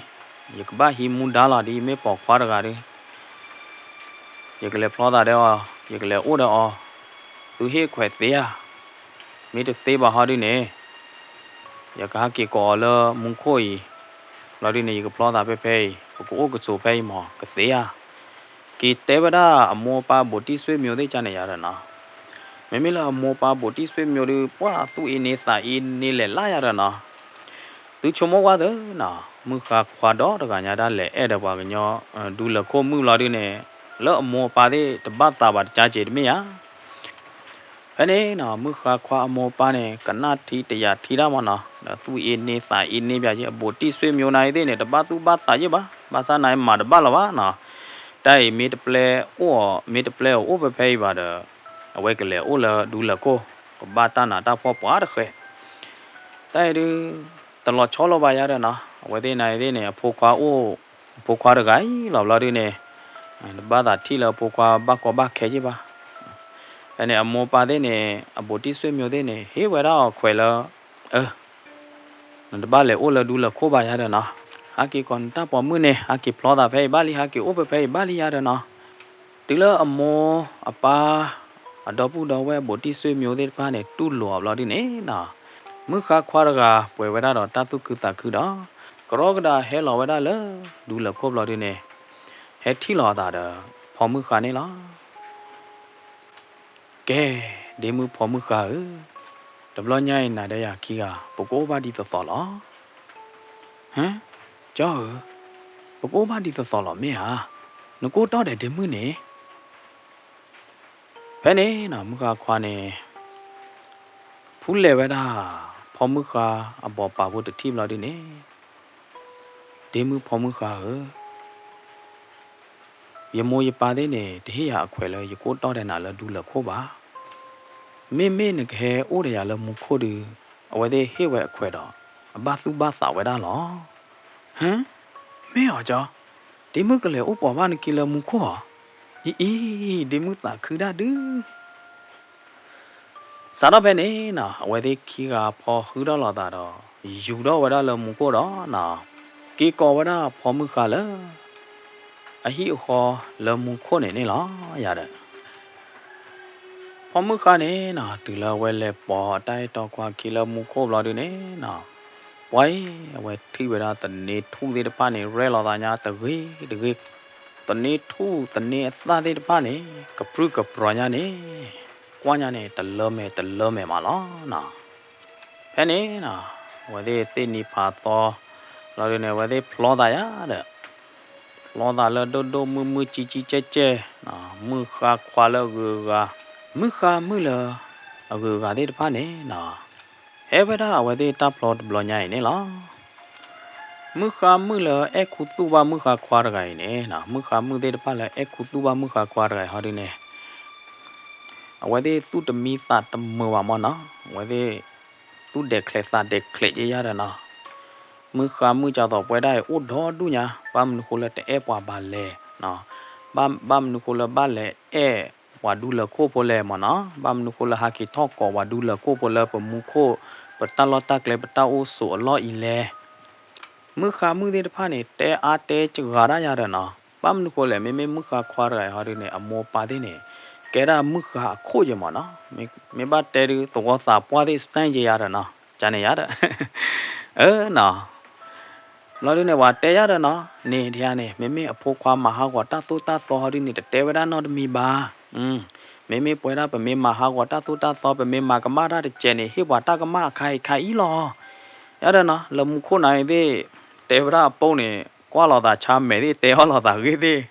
ယကဘၣ်ဟံးမူဒါလီၤ ဒ်ယမ့ၢ်ပိာ်ခွါတဂၤဒီး ယကလဲၤဖျီသးဒီးအီၤ, ယကလဲၤအိၣ်ဒီးအီၤ, သုဟ့ၣ်ခွဲးသ့ဧါ. မ့ၢ်တသ့ဘၣ်ဟီဒုးန့ၣ် ယကဟးက့ၤကိးအီၤလၢမူခိၣ်အံၤ, ဘျီဒုးန့ၣ် ယကဖျီသးဖဲဖဲအံၤ, ပကအိၣ်ကဆိးဖဲအံၤမး ကသ့ဧါ. က့ၤတဲဝဲဒၣ်အမိၢ်အပၢ်ဘူးတံၢ်ဆွေမျိုးသ့ၣ်ကၠါန့ၣ်ယါဒီးနီၤ. မ့မ့ၢ်လၢအမိၢ်အပၢ်ဘူးတံၢ်ဆွေမျိုးဒုး ပှၢ်သူၣ်အ့န့သးအ့န့လဲၤလၢယါဒီးနီၤ. သုဆိကမိၣ်ကွၢ်သ့နီၤ, မုၢ်ဃါခွါဒီတဂၤညါဒၣ်လဲာ်အဲၣ်ဒီးပှၤကညီ ဒူလၢၢ်ခိၣ်မုၣ်ဘျီဒုးန့ၣ် လၢအမိၢ်အပၢ်သ့ၣ်တဘၣ်သးဘၣ်တကါက့ၤတမ့ၢ်ဧါ. ဖဲန့ၣ်နီၤ မုၢ်ဃါခွါအမိၢ်အပၢ်န့ၣ် ကနၣ်ထံတယာ်ထံတၢ်မးနီၤ, ဒီးသူၣ်အ့န့သးအ့န့ပၠးက့ အဘူးတံၢ်ဆွေမျိုးနၤအံၤသ့ၣ်န့ၣ် တဘၣ်သူၣ်ဘၣ်သးယ့ၢ်ဘၣ်, ဘၣ်ဆၣ်နၤအံၤမၤတဘၣ်လၢၤဘၣ်နီၤ. တၢ်အံၤမ့ၢ်တပျဲအိၣ်အီၤ, မ့ၢ်တပျဲအအိၣ်ဖဲဖဲအံၤဘၣ်ဒီး အဝဲကလဲၤအိၣ်လၢဒူလၢၢ်ခိၣ်, ကဘၣ်တၢ်နးတၢ်ဖှီၣ်ပှၤတဃဲး. တၢ်အံၤဒုး တလီၤဆီလိာ်ဘၣ်ယါဒီးနီၤ, အဝဲသ့ၣ်နၤအံၤသ့ၣ်န့ၣ် အဖိခွါအိၣ်, အဖိခွါတဂၤအံၤလီၤဘျီဒုးန့ၣ် တဘၣ်သးထံၣ်လၢအဖိခွါဘၣ်ကီဘၣ်ခဲယ့ၢ်ဘၣ်. ဖဲန့ၣ် အမိၢ်ပၢ်သ့ၣ်န့ၣ် အဘူးတံၢ်ဆွေမျိုးသ့ၣ်န့ၣ် ဟ့ၣ်ဝဲဒၣ်အီၤခွဲးလၢ အၢ နတဘၣ်လဲၤအိၣ်လၢဒူလၢၢ်ခိၣ်ဘၣ်ယါဒီးနီၤ, ဟးက့ၤကိးနတၢ်ပိာ်မုၣ်န့ၣ် ဟးက့ၤဖျီသးဖဲအံၤဘၣ်လံ, ဟးက့ၤအိၣ်ဖဲဖဲအံၤဘၣ်လံယါဒီးနီၤ. တုၤလၢအမိၢ်အပၢ် အဒီပုၢ်ဒီဝဲၢ်ဘူးတံၢ်ဆွေမျိုးသ့ၣ်တဖၣ်န့ၣ် တူၢ်လိာ်အီၤဘျီဒုးန့ၣ်နီၤ, မုၢ်ဃါခွါတဂၤ ပှဲၤဝဲဒၣ်ဒီးတၢ်သူၣ်ခုသးခုဒီး ကရီကဒါဟဲလီၤဝဲဒၣ်လၢဒူလၢၢ်ခိၣ်ဘျီဒုးန့ၣ် ဟဲထံၣ်လီၤအသးဒီး ဖီမုၢ်ဃါန့ၣ်လီၤ. ကဲ, ဒ့မုၣ်ဖီမုၢ်ဃါဧၢ, တဘျီညါအံၤနၤဒီးယၤခံဂၤ ပကအိၣ်ဘၣ်ဒ်သိးသိးလီၤ. ဟၢ, ကၠီဧၢ, ပကအိၣ်ဘၣ်ဒ်သိးသိးလီၤမ့ၢ်ဧါ, နကအိၣ်တီၢ်ဒီးဒ့မုၣ်န့ၣ်. ဖဲန့ၣ်နီၤ မုၢ်ဃါခွါန့ၣ် ဖူလဲၤဝဲဒၣ် ဖီမုၢ်ဃါအဘီၣ်ပာ်ဖိတထံၣ်ဘျီဒုးန့ၣ်, ဒ့မုၣ်ဖီမုၢ်ဃါဧၢ, ယမိၢ်ယပၢ်သ့ၣ်န့ၣ် တဟ့ၣ်ယၤအခွဲးလၢယကအိၣ်တီၢ်ဒီးနၤလၢဒူလၢၢ်ခိၣ်ဘၣ်. မ့မ့ၢ်နကဟဲအိၣ်ဒီးယၤလၢမူခိၣ်ဒုး အဝဲသ့ၣ်ဟ့ၣ်ဝဲအခွဲးဒီး အဘၣ်သူၣ်ဘၣ်သးဝဲဒၣ်လီၤ. ဟၢ, မ့ၢ်အီၤကၠီ, ဒ့မုၣ်ကလဲၤအိၣ်ပိာ်ဘၣ်နခံလၢမူခိၣ်ဧါ. အံၤအံၤ ဒ့မုၣ်သးခုဒၣ်ဒုး စးထီၣ်ဖဲန့ၣ်နီၤ အဝဲသ့ၣ်ခံဂၤဖီဃုထီၣ်လိာ်သးဒီး ယူၤထီၣ်ဝဲဒၣ်လၢမူခိၣ်ဒီးနီၤ က့ၤကိးဝဲဒၣ်ဖီမုၢ်ဃါလၢ အဟံၣ်အဃီလၢမူခိၣ်န့ၣ်န့ၣ်လီၤ. ယၤဒီး ဖီမုၢ်ဃါန့ၣ်နီၤ တုၤလၢအဝဲလဲၤပိာ်အတၢ်အဲၣ်တီကွၢ်ခံလၢမူခိၣ်ဘျီဒုးန့ၣ်နီၤ ပှၤအံၤ အဝဲထံၣ်ဝဲဒၣ်သန့ၤထူၣ်သ့ၣ်တဖၣ်န့ၣ် ရဲၣ်လီၤသးညါတဂ့ၤတဂ့ၤ, သန့ၤထူၣ်သန့ၤအသၣ်သ့ၣ်တဖၣ်န့ၣ် ကပြုၢ်ကပြီၤညါန့ၣ် ကွၢ်ညါန့ၣ် တလၢမဲာ်တလၢမဲာ်မးလီၤနီၤ. ဖဲန့ၣ်နီၤ အဝဲသ့ၣ်သ့ၣ်နံၤဖးသီ လီၤဒုးန့ၣ် အဝဲသ့ၣ်ဖျီသးယါဒီး ဖျီသးလၢဒိၣ်ဒိၣ်မုၢ်မုၢ်ကၠံကၠံကဲကဲ မုၢ်ဃါခွါလၢအဂုၤအဂၤ မုၢ်ဃါမုၣ်လၢအဂုၤအဂၤသ့ၣ်တဖၣ်န့ၣ်နီၤ ဟဲဝဲဒၣ်အဝဲသ့ၣ်တၢ်ဖျီတဘျီညါအံၤန့ၣ်လီၤ. မုၢ်ဃါမုၣ်လၢအဲၣ်ခူသူၣ်ဘၣ်မုၢ်ဃါခွါတဂၤအံၤန့ၣ်နီၤ မုၢ်ဃါမုၣ်သ့ၣ်တဖၣ်လၢအဲၣ်ခူသူၣ်ဘၣ်မုၢ်ဃါခွါတဂၤအံၤဟီဒုးန့ၣ် အဝဲသ့ၣ်သူၣ်တမံသးတမုာ်ဘၣ်မးနီၤ အဝဲသ့ၣ် ပ သူၣ်ဒဲးချဲးသးဒဲးချဲးက့ယါဒီးနီၤ, မုၢ်ဃါမုၢ်ကၠီၤသိးပဝဲဒၣ်အံၤအိၣ်ဒီဒူၣ်ညါ, ဘၣ်မနုၤဃိလၢတအဲၣ်ပှၤဘၣ်လဲၣ်နီၤ, ဘၣ် ဘၣ်မနုၤဃိလၢဘၣ်လဲၤအဲၣ်ပှၤဒူလၢၤခိၣ်ဖိလဲၣ်မ့ၢ်နီၤ, ဘၣ်မနုၤဃိလၢဟးက့ၤထီၣ်ကိးပှၤဒူလၢၤခိၣ်ဖိလၢပမူခိၣ် ပတၢ်လီၢ်တၢ်ကျဲပတၢ်အိၣ်ဆိးအလီၢ်အံၤလဲၣ်. မုၢ်ဃါမုၣ်သ့ၣ်တဖၣ်န့ၣ် တဲအါတဲစှၤဒၣ်ယါဒီးနီၤ, ဘၣ်မနုၤဃိလဲၣ် မ့မ့ၢ်မုၢ်ဃါခွါတဂၤအံၤဟီဒုန့ၣ် အမိၢ်အပၢ်သ့ၣ်န့ၣ် ကဲဒၣ်မုၢ်ဃါအခိၣ်ယဲၢ်မ့ၢ်နီၤ, မ့ၢ်ဘၣ်တဲဒုးသဝီသးပှၢ်သ့ၣ် စတၢၢ်ယဲၢ်ယါဒီးနီၤ, ကန့ၣ်ယါဒီး အၢနီၤ ဘျီဒုန့ၣ် ပှၤတဲယါဒီးနီၤ, န့ၣ်ဒ်ယါန့ၣ် မ့မ့ၢ်အဖိခွါမၤဟးဂီၤတၢ်သိၣ်တၢ်သီဟီဒုန့ၣ် တတဲဝဲဒၣ်နီတမံၤဘၣ်. မ့မ့ၢ်ပဝဲဒၣ်ပမ့ၢ်မၤဟးဂီၤတၢ်သိၣ်တၢ်သီ ပမ့ၢ်မၤကမၣ်တၢ်တစဲးန့ၣ် ဟ့ၣ်ပှၤတၢ်ကမၣ်အခါအံၤခါအံၤလီၤ. ယါဒီးနီၤ လၢမူခိၣ်နၤအံၤသ့ၣ် တဲဝဲဒၣ်အပိၢ်န့ၣ် ကွၢ်လိာ်သးဆါမဲာ်သ့ၣ် တဲအီၣ်လိာ်သးဂ့ၢ်သ့ၣ်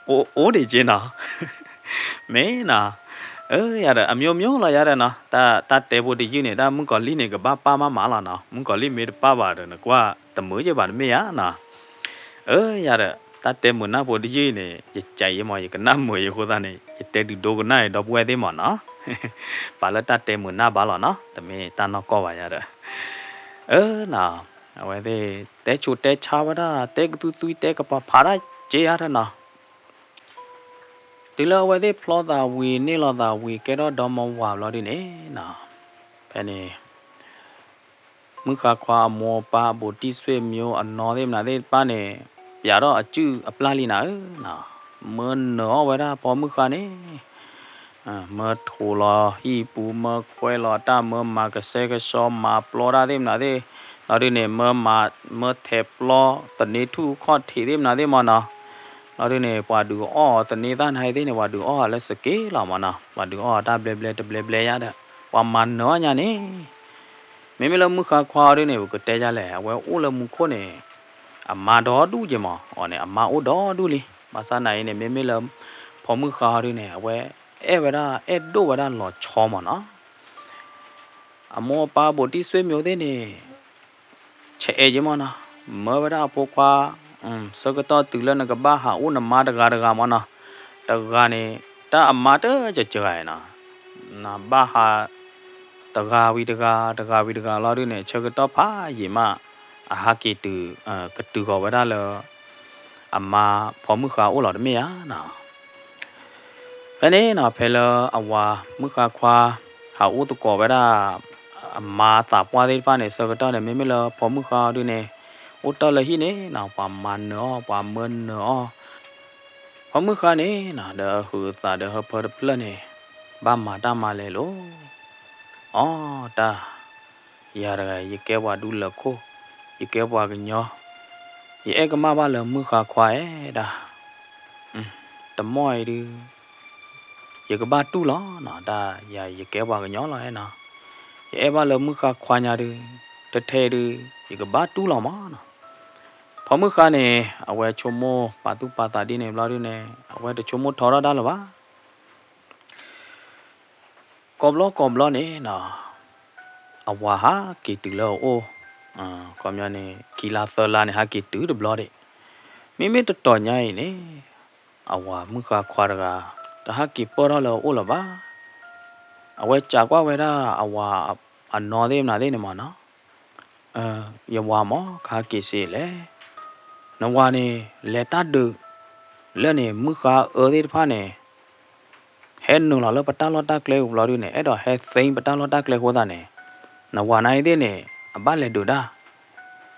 အိၣ်ဒံးက့နီၤ မ့ၢ်နီၤ, အၢ ယါဒီး အမျိုးမျိုးလီၤ ယါဒီးနီၤ, တၢ်တဲဖိတယုၢ်န့ၣ် တၢ်မုၣ်ကီၤလံၢ်န့ၣ် ကဘၣ်ပာ်မးမးလီၤနီၤ, မုၣ်ကီၤလံၢ်မ့ၢ်တပာ်ဘၣ်ဒီး နကွၢ်တမုာ်ယဲၢ်ဘၣ်တမ့ၢ်ဧါနီၤ, အၢ ယါဒီး တၢ်တဲမုာ်နၢ်ဖိတယုၢ်အံၤန့ၣ် ယကးယဲၢ်မး ယကနၣ်မုာ်အဃိသတးန့ၣ် ယတဲဒုးဒိကနၣ်အံၤဒီပုၢ်ဝဲၢ်သ့ၣ်မးနီၤ, ပာ်လၢတၢ်တဲမုာ်နၢ်ဘၣ်လီၤနီၤ, တမ့ၢ်တၢ်နီၢ်ကီၢ်ဘၣ်ယါဒီး အၢနီၤ, အဝဲသ့ၣ် တဲဆူးတဲဆါဝဲဒၣ် တဲကသွံသွံ တဲကပၤဖးဒၣ်က့ယါဒီးနီၤ တုၤလၢအဝဲသ့ၣ်ဖျီသးဝံၤ န့ၢ်လီၤသးဝံၤ ကဲထီၣ်ဒီမါဝၤဘျီဒုန့ၣ်နီၤ, ဖဲန့ၣ် မုၢ်ဃါခွါအမိၢ်အပၢ် အဘူးတံၢ်ဆွေမျိုး အနီၢ်သ့ၣ်မနုၤသ့ၣ်တဖၣ်န့ၣ် ပျးထီၣ်အစုၣ်အပျၢ်လံနၤဧၢနီၤ, မၢနၢၤအီၣ်ဝဲဒၣ်ဖိမုၣ်ဃါန့ၣ် မၢထိးလီၤဟံၣ်ပူၤ မၢခွဲးလီၤတၢ် မၢမၤကဆှဲကဆှီ မၤပျီတၢ်သ့ၣ်မနုၤသ့ၣ်, လီၤဒုန့ၣ် မၢမၤ မၢထဲးပျီ သန့ၤထူၣ်ခီၣ်ထံးသ့ၣ်မနုၤသ့ၣ်မးနီၤ, လီၤဒုန့ၣ် ပှၤဒုးအီၣ်သန့ၤသၣ်နၤသ့ၣ်န့ၣ် ပှၤဒုးအီၣ်လၢစက့လီၤမးနီၤ, ပှၤဒုးအီၣ်တၢ်ဘျဲဘျဲတဘျဲဘျဲယါဒီး ပှၤမၤနၢၤအီၣ်ညါန့ၣ် မ့မ့ၢ်လၢမုၢ်ဃါခွါအီၤဒုန့ၣ် ပကတဲယါလဲၣ် အဝဲအိၣ်လၢမူခိၣ်န့ၣ် အမါဒီဒူၣ်က့မး အီၤန့ၣ် အမါအိၣ်ဒီဒူၣ်လံ, ဘၣ်ဆၣ်နၤအံၤန့ၣ် မ့မ့ၢ်လၢ ဖိမုၣ်ဃါအီၤဒုန့ၣ် အဝဲအဲၣ်ဝဲဒၣ် အဲၣ်ဒိၣ်ဝဲဒၣ်လီၤဆီမးနီၤ, အမိၢ်အပၢ်ဘူးတံၢ်ဆွေမျိုးသ့ၣ်န့ၣ် ဆဲးအဲၣ်က့မးနီၤ, မၢဝဲဒၣ်အဖိခွါ ဆၢကတီၢ်တုၤလၢနကဘၣ်ဟးအိၣ်နမါတဂၤတဂၤမးနီၤ, တဂၤန့ၣ် တၢ်အမါတကကဂၤနီၤ, နဘၣ်ဟး တဂၤဝံၤတဂၤ တဂၤဝံၤတဂၤလီၤဒုန့ၣ် ဆၢကတီၢ်ဖးယံာ်မး အဟးက့ၤတုၤ ကတုၤဃီၤဝဲဒၣ်လၢ အမါဖိမုၣ်ဃါအိၣ်လီၤတမ့ၢ်ဧါနီၤ ဖဲန့ၣ်နီၤ ဖဲလၢအဝၤမုၣ်ဃါခွါ ဟးအိၣ်သကိးဝဲဒၣ် အမါသးပှၢ်သ့ၣ်တဖၣ်န့ၣ် ဆၢကတီၢ်န့ၣ် မ့မ့ၢ်လၢဖိမုၣ်ဃါအီၤဒုန့ၣ် အိၣ်တ့ၢ်လၢဟံၣ်န့ၣ်နီၤ ပှၤမၤနၢၤအီၣ် ပှၤမၢနၢၤအီၣ် ဖိမုၣ်ဃါန့ၣ်နီၤ ဒီးဟုးသးဒီးဟၢဖၢတဖျၢၣ်န့ၣ် ဘၣ်မၤတၢ်မၤလဲၣ်လိၤ အီ တၢ် ယၤတဂၤ ယကဲပှၤဒူလၢာ်ခိၣ် ယကဲပှၤကညီ ယအဲၣ်ကမၣ်ဘၣ်လၢမုၢ်ဃါခွါအဲၣ်ဒၣ် တမီၢ်အံၤဒု ယကဘၣ်တူၢ်လီၤနီၤ တၢ်ယၤ ယကဲပှၤကညီလီၤအဲၣ်နီၤ ယအဲၣ်ဘၣ်လၢမုၢ်ဃါခွါညါဒု တထဲဒု ယကဘၣ်တူၢ်လီၤမးနီၤ ဖိမုၣ်ဃါန့ၣ် အဝဲဆိကမိၣ်ပာ်သူၣ်ပာ်သးဒ်န့ၣ်ဘျီဒုန့ၣ် အဝဲတဆိကမိၣ်ထီထီၣ်တၢ်လၢၤဘၣ် ကိးဘျီကိးဘျီန့ၣ်နီၤ အဝၤဟးက့ၤတုၤလၢအအိၣ် ခီပညီန့ၣ် ခံလါသၢလါန့ၣ် ဟးက့ၤတုၤတဘျီဒံး မ့မ့ၢ်တတီၤညါအံၤန့ၣ် အဝၤမုၣ်ဃါခွါတဂၤ တဟးက့ၤပၢၢ်ထီၣ်လၢအအိၣ်လၢၤဘၣ် အဝဲစံးကွၢ်ဝဲဒၣ်အဝၤအနီၢ်သ့ၣ်မနုၤသ့ၣ်န့ၣ်မးနီၤ ယဝၤမး ကဟးက့ၤစ့လဲၣ် နဝၤန့ၣ် လဲၤတၢ်ဒုး လၢန့ၣ် မုၢ်ဃါအၢသ့ၣ်တဖၣ်န့ၣ် ဟဲနုာ်လီၤလၢပတၢ်လီၢ်တၢ်ကျဲအပူၤဘျီဒုန့ၣ် အဲၣ်ဒိးဟဲသ့ပတၢ်လီၢ်တၢ်ကျဲအဃိသတးန့ၣ် နဝၤန့ၣ်သ့ၣ်န့ၣ် အဘၣ်လဲၤဒုးတၢ်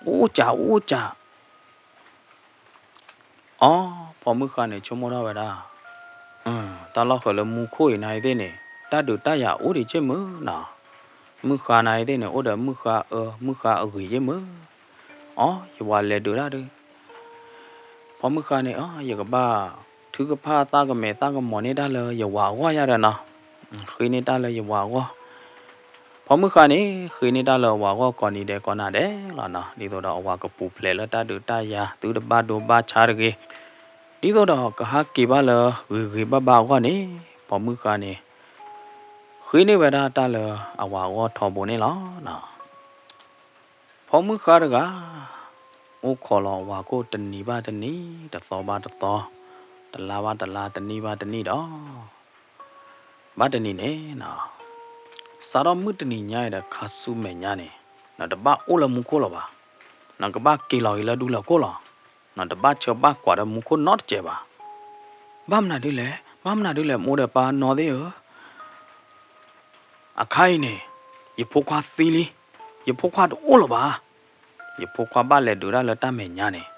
အိၣ်ကးအိၣ်ကး အီ ဖိမုၣ်ဃါန့ၣ် ဆိကမိၣ်ထီၣ်ဝဲဒၣ် တၢ်လီၢ်ဃၢၤလၢမူခိၣ်အံၤနၤအံၤသ့ၣ်န့ၣ် တၢ်ဒုးတၢ်ယၤအိၣ်ဒံးက့ၢ်မုၢ်နီၤ မုၢ်ဃါနၤအံၤသ့ၣ်န့ၣ် အိၣ်ဒီးမုၢ်ဃါအၢ မုၢ်ဃါအဂ့ၤက့ၢ်မုၢ် အီ ယဝၤလဲၤဒုးတၢ်ဒုး ဖိမုၣ်ဃါန့ၣ် အီ ယကဘၣ် ထုကဖၣ်သးကမဲာ်သးကမီၤန့ၢ်တၢ်လၢယဝၤအဂီၢ်ယါဒီးနီၤ ဃ့န့ၢ်တၢ်လၢယဝၤအဂီၢ် ဖိမုၣ်ဃါန့ၣ် ဃ့န့ၢ်တၢ်လၢအဝၤအဂီၢ်ကိးနံၤဒဲးကိးနၤဒဲးလီၤနီၤ ဒ်သိးဒီးအဝၤကပူၤဖျဲးလၢတၢ်ဒုးတၢ်ယၤသုတဘၣ်ဒိဘၣ်ဆါတဂ့ၤ ဒ်သိးဒီးကဟးက့ၤဘၣ်လၢဂ့ၤဂ့ၤဘၣ်ဘၣ်အဂီၢ်န့ၣ် ဖိမုၣ်ဃါန့ၣ် ဃ့န့ၢ်ဝဲဒၣ်တၢ်လၢအဝၤအဂီၢ်ထီဘိန့ၣ်လီၤနီၤ ဖိမုၣ်ဃါတဂၤ အိၣ်ခိးလီၤအဝၤခိၣ်တနံၤဘၣ်တနံၤ တသီဘၣ်တသီ တလါဘၣ်တလါ တနံၣ်ဘၣ်တနံၣ်ဒီး ဘၣ်တနံၤန့ၣ်နီၤ စးထီၣ်မုၢ်တနံၤညါအံၤဒီးခါဆူမဲာ်ညါန့ၣ်, နတဘၣ်အိၣ်လၢမူခိၣ်လၢၤဘၣ်. နကဘၣ်က့ၤလီၤဂ့ၤလၢဒူလၢၢ်ခိၣ်လီၤ. နတဘၣ်ဆၢဘၣ်ကွၢ်ဒီးမူခိၣ်နီတစဲးဘၣ်. ဘၣ်မနုၤဒ်လဲၣ်, ဘၣ်မနုၤဒ်လဲၣ် မိၢ်ဒီးပၢ်နီၢ်သ့ၣ်ဧၢ, အခါအံၤန့ၣ် ယဖိခွါသံလံ. ယဖိခွါတအိၣ်လၢၤဘၣ်. ယဖိခွါဘၣ်လဲၤဒုးတၢ်လၢတၢ်မဲာ်ညါန့ၣ်,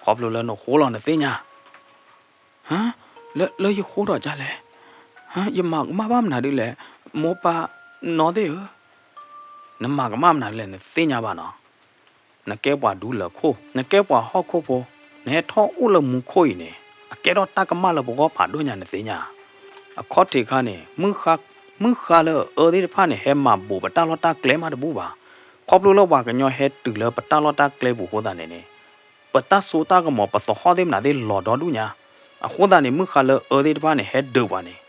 ခီဖျိလၢနဃိလီၤနသ့ၣ်ညါ. ဟါ, လၢယဃိဒီးဒ်လဲၣ်. ဟါ, ယမၤကမၣ်ဘၣ်မနုၤဒ်လဲၣ်, မိၢ်ပၢ်နီၢ်သ့ၣ်ဧၢ, နမၤကမၣ်မနုၤဒ်လဲၣ် နသ့ၣ်ညါဘၣ်နီၤ. နကဲပှၤဒူလၢၢ်ခိၣ်, နကဲပှၤဟီၣ်ခိၣ်ဖိ, နဟဲထီၣ်အိၣ်လၢမူခိၣ်အံၤန့ၣ် အကဲထီၣ်တၢ်ကမၣ်လၢပဂီၢ်ဖးဒိၣ်ညါနသ့ၣ်ညါ. အခီၣ်ထံးခါန့ၣ် မုၢ်ဃါလၢအအၢသ့ၣ်တဖၣ်န့ၣ် ဟဲမၤဘူးပတၢ်လီၢ်တၢ်ကျဲမးတဘူၣ်ဘၣ်. ခီဖျိလၢပှၤကညီဟဲတုၤလၢပတၢ်လီၢ်တၢ်ကျဲပူၤအဃိသတးန့ၣ်န့ၣ်, ပတၢ်စိတၢ်ကမီၤ ပသဟီၣ်သ့ၣ်မနုၤသ့ၣ်လီၤဒီဒူၣ်ညါ. အဃိသတးန့ၣ် မုၢ်ဃါလၢအအၢသ့ၣ်တဖၣ်န့ၣ် ဟဲဒုးပှၤန့ၣ်,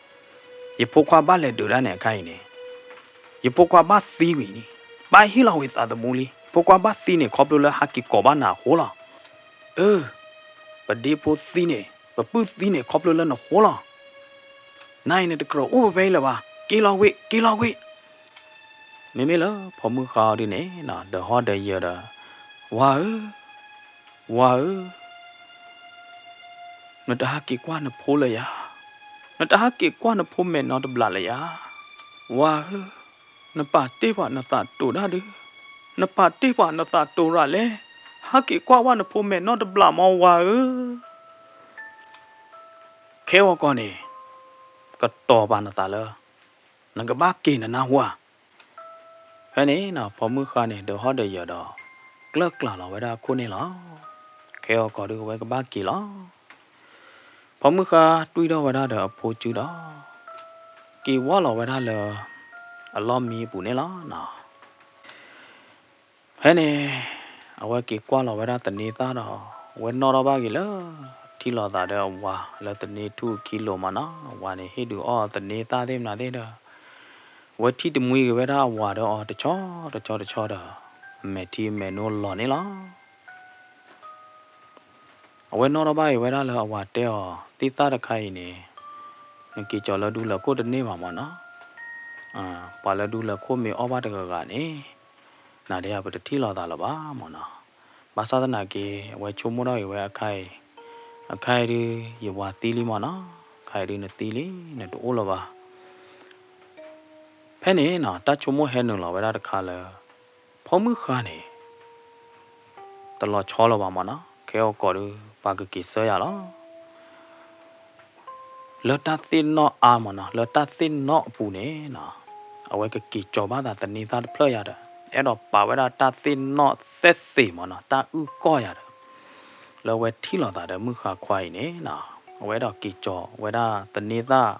ယဖိခွါဘၣ်လဲၤဒုးတၢ်န့ၣ်အခါအံၤန့ၣ်, ယဖိခွါဘၣ်သံဝံၤလံ, ဘၣ်ဟ့ၣ်လီၤဝံၤသးသမူလံ. ယဖိခွါဘၣ်သံန့ၣ် ခီဖျိလၢဟးက့ၤကိးဘၣ်နၤအဃိလီၤ. အၢ, ပဒ့ဖိသံန့ၣ် ပပုၢ်သံန့ၣ် ခီဖျိလၢနဃိလီၤ. နၤအံၤန့ၣ်တကြၢးအိၣ်ဖဲအံၤလၢၤဘၣ်, က့ၤလီၤဝံၤ, က့ၤလီၤဝံၤ. မ့မ့ၢ်လၢဖိမုၣ်ဃါအီၤဒ်န့ၣ် ဒီးဟီၣ်ဒီးယၢၤဒီး, ဝၤဧၢ, ဝၤဧၢ, နတဟးက့ၤကွၢ်နဖိလၢၤယၤ, နတဟးက့ၤကွၢ်နဖိမဲာ်နီတဘျီလၢၤယၤ. ဝၤဧၢ, နပာ်တ့ၢ်ပှၤနသးတိၤဒၣ်ဒု, နပာ်တ့ၢ်ပှၤနသးတိၤရၤလဲၣ်, ဟးက့ၤကွၢ်ဝဲနဖိမဲာ်နီတဘျီမးဝၤဧၢ. ခဲဂီၤကီၢ်န့ၣ် ကတီၤပာ်နသးလၢ နကဘၣ်က့ၤနနၢ်ဟူဧါ. ဖဲန့ၣ်နီၤ ဖိမုၣ်ဃါန့ၣ် ဒီးဟီၣ်ဒီးယၢၤဒီး ကျၢၢ်ကျးလီၤဝဲဒၣ်အခိၣ်န့ၣ်လီၤ. ခဲဂီၤကီၢ်ဒုးအဝဲကဘၣ်က့ၤလီၤ. ဖိမုၣ်ဃါတွံၢ်ထီၣ်ဝဲဒၣ်ဒီးအဖိစုဒီး က့ၤဝီလီၤဝဲဒၣ်လၢ အလီၢ်မံအပူၤန့ၣ်လီၤနီၤ. ဖဲန့ၣ် အဝဲက့ၤကွၢ်လီၤဝဲဒၣ်သန့ၤသၣ်ဒီး အဝဲနီၣ်ထီၣ်ဘၣ်က့ၤလၢ ထံၣ်လိာ်သးဒီးအဝၤလၢသန့ၤထူၣ်အခံလိၤမးနီၤ, အဝၤန့ၣ်ဟ့ၣ်ဒုးအီၣ်သန့ၤသၣ်သ့ၣ်မနုၤသ့ၣ်ဒီး အဝဲထံၣ်တမှံၤက့ၤဝဲဒၣ်အဝၤဒီးအီၤတဆီတဆီတဆီဒီး အမဲာ်ထံမဲာ်နိလီၤန့ၣ်လီၤ. အဝဲနီၣ်ထီၣ်ဘၣ်က့ၤဝဲဒၣ်လၢအဝၤတဲအီၤ သ့ၣ်သၣ်တခါအံၤန့ၣ် နက့ၤကၠီၤလၢဒူလၢခိၣ်တန့ၢ်ဘၣ်မးနီၤ, ပှၤလၢဒူလၢခိၣ်မ့ၢ်အီၣ်ဘၣ်တဂၤဂၤန့ၣ် နၤဒီးယၤပတထံၣ်လိာ်သးလၢၤဘၣ်မးနီၤ. ဘၣ်ဆၣ်သနာ်က့ အဝဲဆိကမိၣ်ထီၣ်က့ၤဝဲအခါအံၤ, အခါအံၤဒုး ယဝၤသံလံမးနီၤ, အခါအံၤဒုးနသံလံ နတအိၣ်လၢၤဘၣ်. ဖဲန့ၣ်နီၤ တၢ်ဆိကမိၣ်ဟဲနုာ်လီၤဝဲဒၣ်တခါလၢ ဖိမုၣ်ဃါန့ၣ် တလီၤဆီလၢၤဘၣ်မးနီၤ, ခဲဂီၤကီၢ်ဒုး ပှၤကက့ၤဆှၢယၤလီၤ. လၢတၢ်သ့ၣ်နီၣ်အါမးနီၤ, လၢတၢ်သ့ၣ်နီၣ်အပူၤန့ၣ်နီၤ, အဝဲကက့ၤကၠီၤဘၣ်သးသန့ၤသၣ်တဖျၢၣ်ယၤဒီး အဲၣ်ဒိးပာ်ဝဲဒၣ်တၢ်သ့ၣ်နီၣ်သဲသ့ၣ်မးနီၤ, တၢ်အုၣ်ကီၢ်ယၤဒီး လၢအဝဲထံၣ်လိာ်သးဒီးမုၣ်ဃါခွါအံၤန့ၣ်နီၤ, အဝဲအဲၣ်ဒိးက့ၤကၠီၤဝဲဒၣ်သန့ၤသၣ်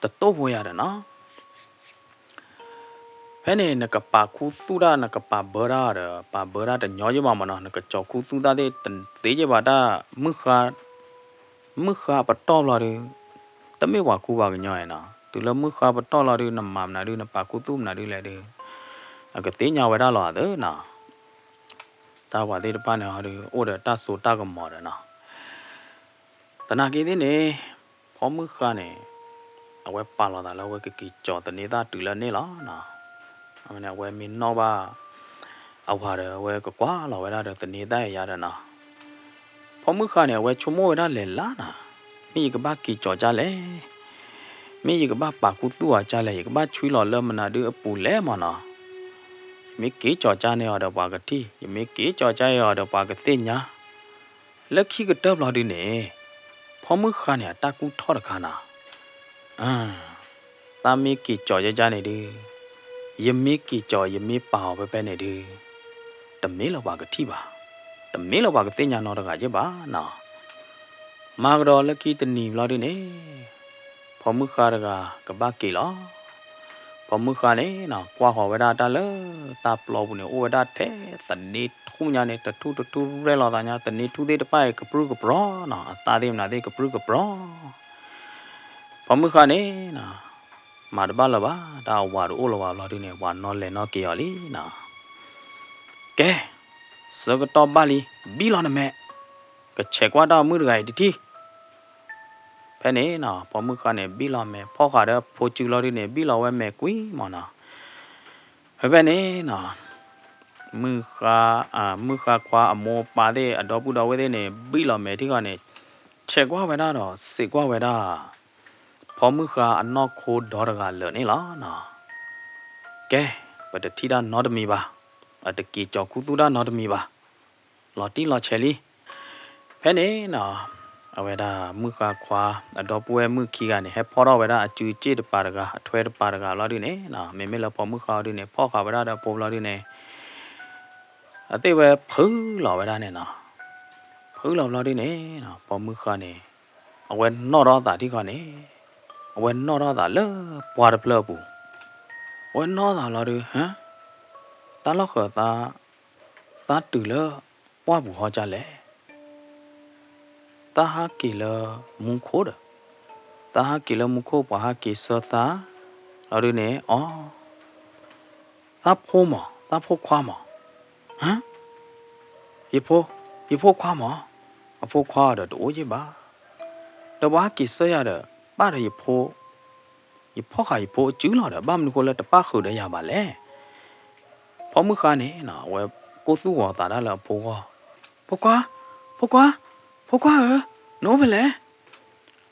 တတိၢ်ဖိယၤဒီးနီၤ. ဖဲန့ၣ် နကပာ်ခူသူၣ်တၢ် နကပာ်ဘၢတၢ်ဒီး ပာ်ဘၢတၢ်တညီယဘၣ်မးနီၤ, နကကၠီၤခူသူၣ်တၢ်သ့ၣ်တသ့ယဘၣ်တၢ် မုၣ်ဃါ မုၣ်ဃါပတီၢ်ဘျီဒုး တမ့ၢ်ပှၤကူပှၤကညီနီၤ, တုၤလၢမုၣ်ဃါပတီၢ်လီၤဒုး နမၤမနုၤဒုး နပာ်ခူသူၣ်မနုၤဒုးလဲၣ်ဒုး အကသ့ၣ်ညါဝဲဒၣ်လီၤအသးနီၤ. တၢ်ပှၤသ့ၣ်တဖၣ်န့ၣ်ဒုး အိၣ်ဒီးတၢ်စိတၢ်ကမီၤဒီးနီၤ. သနာ်က့သ့ၣ်န့ၣ် ဖိမုၣ်ဃါန့ၣ် အဝဲပာ်လီၤသးလၢအဝဲကက့ၤကၠီၤသန့ၤသၣ်တုၤလၢန့ၣ်လီၤ. အဝဲန့ၣ် အဝဲမ့ၢ်နီၣ်ဘၣ် အဝၤဒီး အဝဲကကွၢ်လီၤဝဲဒၣ်ဒီးသန့ၤသၣ်ယၤဒီးနီၤ. ဖိမုၣ်ဃါန့ၣ် အဝဲဆိကမိၣ်ဝဲဒၣ်လဲာ်လၢနီၤ, မ့ၢ်ယကဘၣ်က့ၤကၠီၤကၠါလဲၣ်, မ့ၢ်ယကဘၣ်ပာ်ခူသူၣ်အီၤကၠါလဲၣ်, ယကဘၣ်ဆွံလီၤလၢမနုၤဒုးအပူၤလဲၣ်မးနီၤ. ယမ့ၢ်က့ၤကၠီၤကၠါန့ၢ်အီၤဒီးပှၤကထံၣ်, ယမ့ၢ်က့ၤကၠီၤကၠါအီၤဒီးပှၤကသ့ၣ်ညါ လၢခံကတၢၢ်ဘျီဒုးန့ၣ် ဖိမုၣ်ဃါန့ၣ် အတၢ်ကူၣ်ထီၣ်တခါနီၤ, သးမ့ၢ်က့ၤကၠီၤယဲယဲန့ၣ်ဒုး, ယမ့ၢ်က့ၤကၠီၤ ယမ့ၢ်ပာ်အီၤဖဲဖဲန့ၣ်ဒုး, တမ့ၢ်လၢပှၤကထံၣ်ဘၣ်, တမ့ၢ်လၢပှၤကသ့ၣ်ညါနီတဂၤယဲဘၣ်နီၤ. မၤကဒီးလၢခံတနံၤဘျီဒုးန့ၣ် ဖိမုၣ်ဃါတဂၤကဘၣ်က့ၤလီၤ. ဖိမုၣ်ဃါန့ၣ်နီၤ ကွၢ်ဃီၤဝဲဒၣ်တၢ်လၢတၢ်ပျီပူၤန့ၣ် အိၣ်ဝဲဒၣ်ထဲသန့ၤထူၣ်ညါန့ၣ် တထူၣ်တထူၣ်ရဲၣ်လီၤသးညါ သန့ၤထူၣ်သ့ၣ်တဖၣ်အံၤကပြုၢ်ကပြီၤနီၤ အသၣ်သ့ၣ်မနုၤသ့ၣ်ကပြုၢ်ကပြီၤ ဖိမုၣ်ဃါန့ၣ်နီၤ မၤတဘၣ်လၢၤဘၣ် တၢ်အဝၤတအိၣ်လၢၤဘၣ်ဘျီဒုးန့ၣ် ပှၤနီၣ်လဲၤနီၣ်က့ၤအီၤလံနီၤ. ကဲ ဆၢကတီၢ်ဘၣ်လံ ဘံၣ်လီၤနမဲာ် ကဆဲးကွၢ်တၢ်အမုၢ်တဂၤအံၤတထံၣ် ဖဲန့ၣ်နီၤ ပိာ်မုၣ်ဃါန့ၣ် ဘံၣ်လီၤမဲာ် ဖီၣ်ဃာ်ဒီးဖိစုလီၤဒုန့ၣ် ဘံၣ်လီၤဝဲမဲာ်ကွံာ်မးနီၤ. ဖဲဖဲန့ၣ်နီၤ မုၣ်ဃါ မုၣ်ဃါခွါအမိၢ်အပၢ်သ့ၣ် အဒီပုၢ်ဒီဝဲၢ်သ့ၣ်န့ၣ် ဘံၣ်လီၤမဲာ်ထံၣ်ဃီန့ၣ် ဆဲးကွၢ်ဝဲဒၣ်ဒီး စံးကွၢ်ဝဲဒၣ် ဖိမုၣ်ဃါအနီၢ်ခိဒီတဂၤလၢာ်န့ၣ်လီၤနီၤ. ကဲ, ပတထံၣ်တၢ်နီတမံၤဘၣ်, အတက့ၤကၠီၤခူသူၣ်တၢ်နီတမံၤဘၣ်, လီၤတံၢ်လီၤဆဲးလံ. ဖဲန့ၣ်နီၤ အဝဲဒၣ်မုၣ်ဃါခွါ အဒီပုၢ်ဝဲၢ်မုၣ်ခံဂၤန့ၣ် ဟဲဖီၣ်ထီၣ်ဝဲဒၣ်အစုစ့ၣ်တပၤတဂၤ အထွဲတပၤတဂၤလီၤဒုန့ၣ်နီၤ မ့မ့ၢ်လၢပိာ်မုၣ်ဃါအီၤဒုန့ၣ် ဖီၣ်ဃာ်ဝဲဒၣ်ဒီးအဖိဘျီဒုန့ၣ် အသ့ၣ်ဝဲဖုလီၤဝဲဒၣ်န့ၣ်နီၤ. ဖုလီၤဘျီဒုန့ၣ်နီၤ ပိာ်မုၣ်ဃါန့ၣ် အဝဲနီၣ်ထီၣ်သးထံၣ်ဃီန့ၣ် အဝဲနီၣ်ထီၣ်သးလၢပှၢ်တဖျၢၣ်အပူၤ, အဝဲနီၣ်သးလီၤဒု ဟါ, တၢ်လီၢ်ဃၢၤသး သးတုၤလၢပှၢ်ပူၤဟီဒ်လဲၣ်. သးဟးက့ၤလၢမူခိၣ်ဒီး, သးဟးက့ၤလၢမူခိၣ် ပှၤဟးက့ၤဆှၢသး လီၤဒုန့ၣ် အီ သးဖိမး သးဖိခွါမး, ဟါ, ယဖိ, ယဖိခွါမး, အဖိခွါဒီးတအိၣ်ယ့ၢ်ဘၣ်, ဒီးပှၤဟးက့ၤဆှၢယၤဒီး ပၣ်ဒီးယဖိ, ယဖီၣ်ဃာ်ယဖိအစုလီၤဒီး ဘၣ်မနုၤဃိလၢတပၣ်ဃုာ်ဒီးယၤဘၣ်လဲၣ်. ဖိမုၣ်ဃါန့ၣ်နီၤ အဝဲကိၢ်သူၣ်ဂီၤသးတၢ်လၢအဖိဂီၢ်, ဖိခွါ, ဖိခွါ, ဖိခွါဧၢ, နအိၣ်ဖဲလဲၣ်.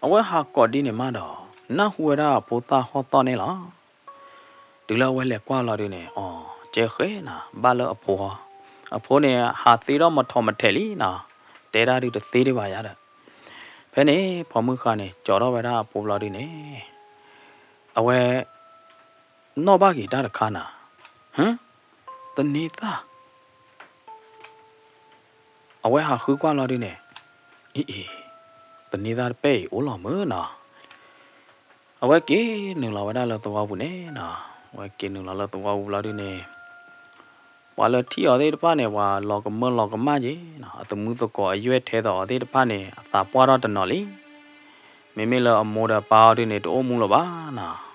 အဝဲဟးကိးဒ်န့ၣ်မးဒီး နၢ်ဟူဝဲဒၣ်အဖိသၣ်ဟီၣ်သီၣ်န့ၣ်လီၤ. တုၤလၢအဝဲလဲၤကွၢ်လီၤဒုန့ၣ် အီ ကဲဃဲနၤ ဘၣ်လၢအဖိ, အဖိန့ၣ် ဟးသ့ထီၣ်မထီၣ်မထဲးလံနီၤ, တဲတၢ်ဒုတသ့ဒံးဘၣ်ယၤဒီး, ဖဲန့ၣ် ဖိမုၣ်ဃါန့ၣ် ကၠီထီၣ်ဝဲဒၣ်အဖိဘျီဒုန့ၣ် အဝဲ နီၣ်ဘၣ်က့ၤတၢ်တခါနၤ, ဟါ, သန့ၤသၣ် အဝဲဟးဃုကွၢ်လီၤဒုန့ၣ်, အံၤအံၤ, သန့ၤသၣ်တပဲၢ်အံၤအိၣ်လီၤမုာ်နီၤ. အဝဲက့ၤနုာ်လီၤဝဲဒၣ်လၢသဝီပူၤန့ၣ်နီၤ, အဝဲက့ၤနုာ်လီၤလၢသဝီပူၤဘျီဒုန့ၣ် ပှၤလၢထံၣ်အီၤသ့ၣ်တဖၣ်န့ၣ် ပှၤလီၤကမၢလီၤကမၣ်က့ၤနီၤ, အသမူသကိးအယွဲၢ်ထဲသိးအီၤသ့ၣ်တဖၣ်န့ၣ် အသးပှၢ်ထီၣ်တနီၤလံ. မ့မ့ၢ်လၢအမိၢ်ဒီးပၢ်အီၤဒုန့ၣ် တအိၣ်မူလၢၤဘၣ်နီၤ.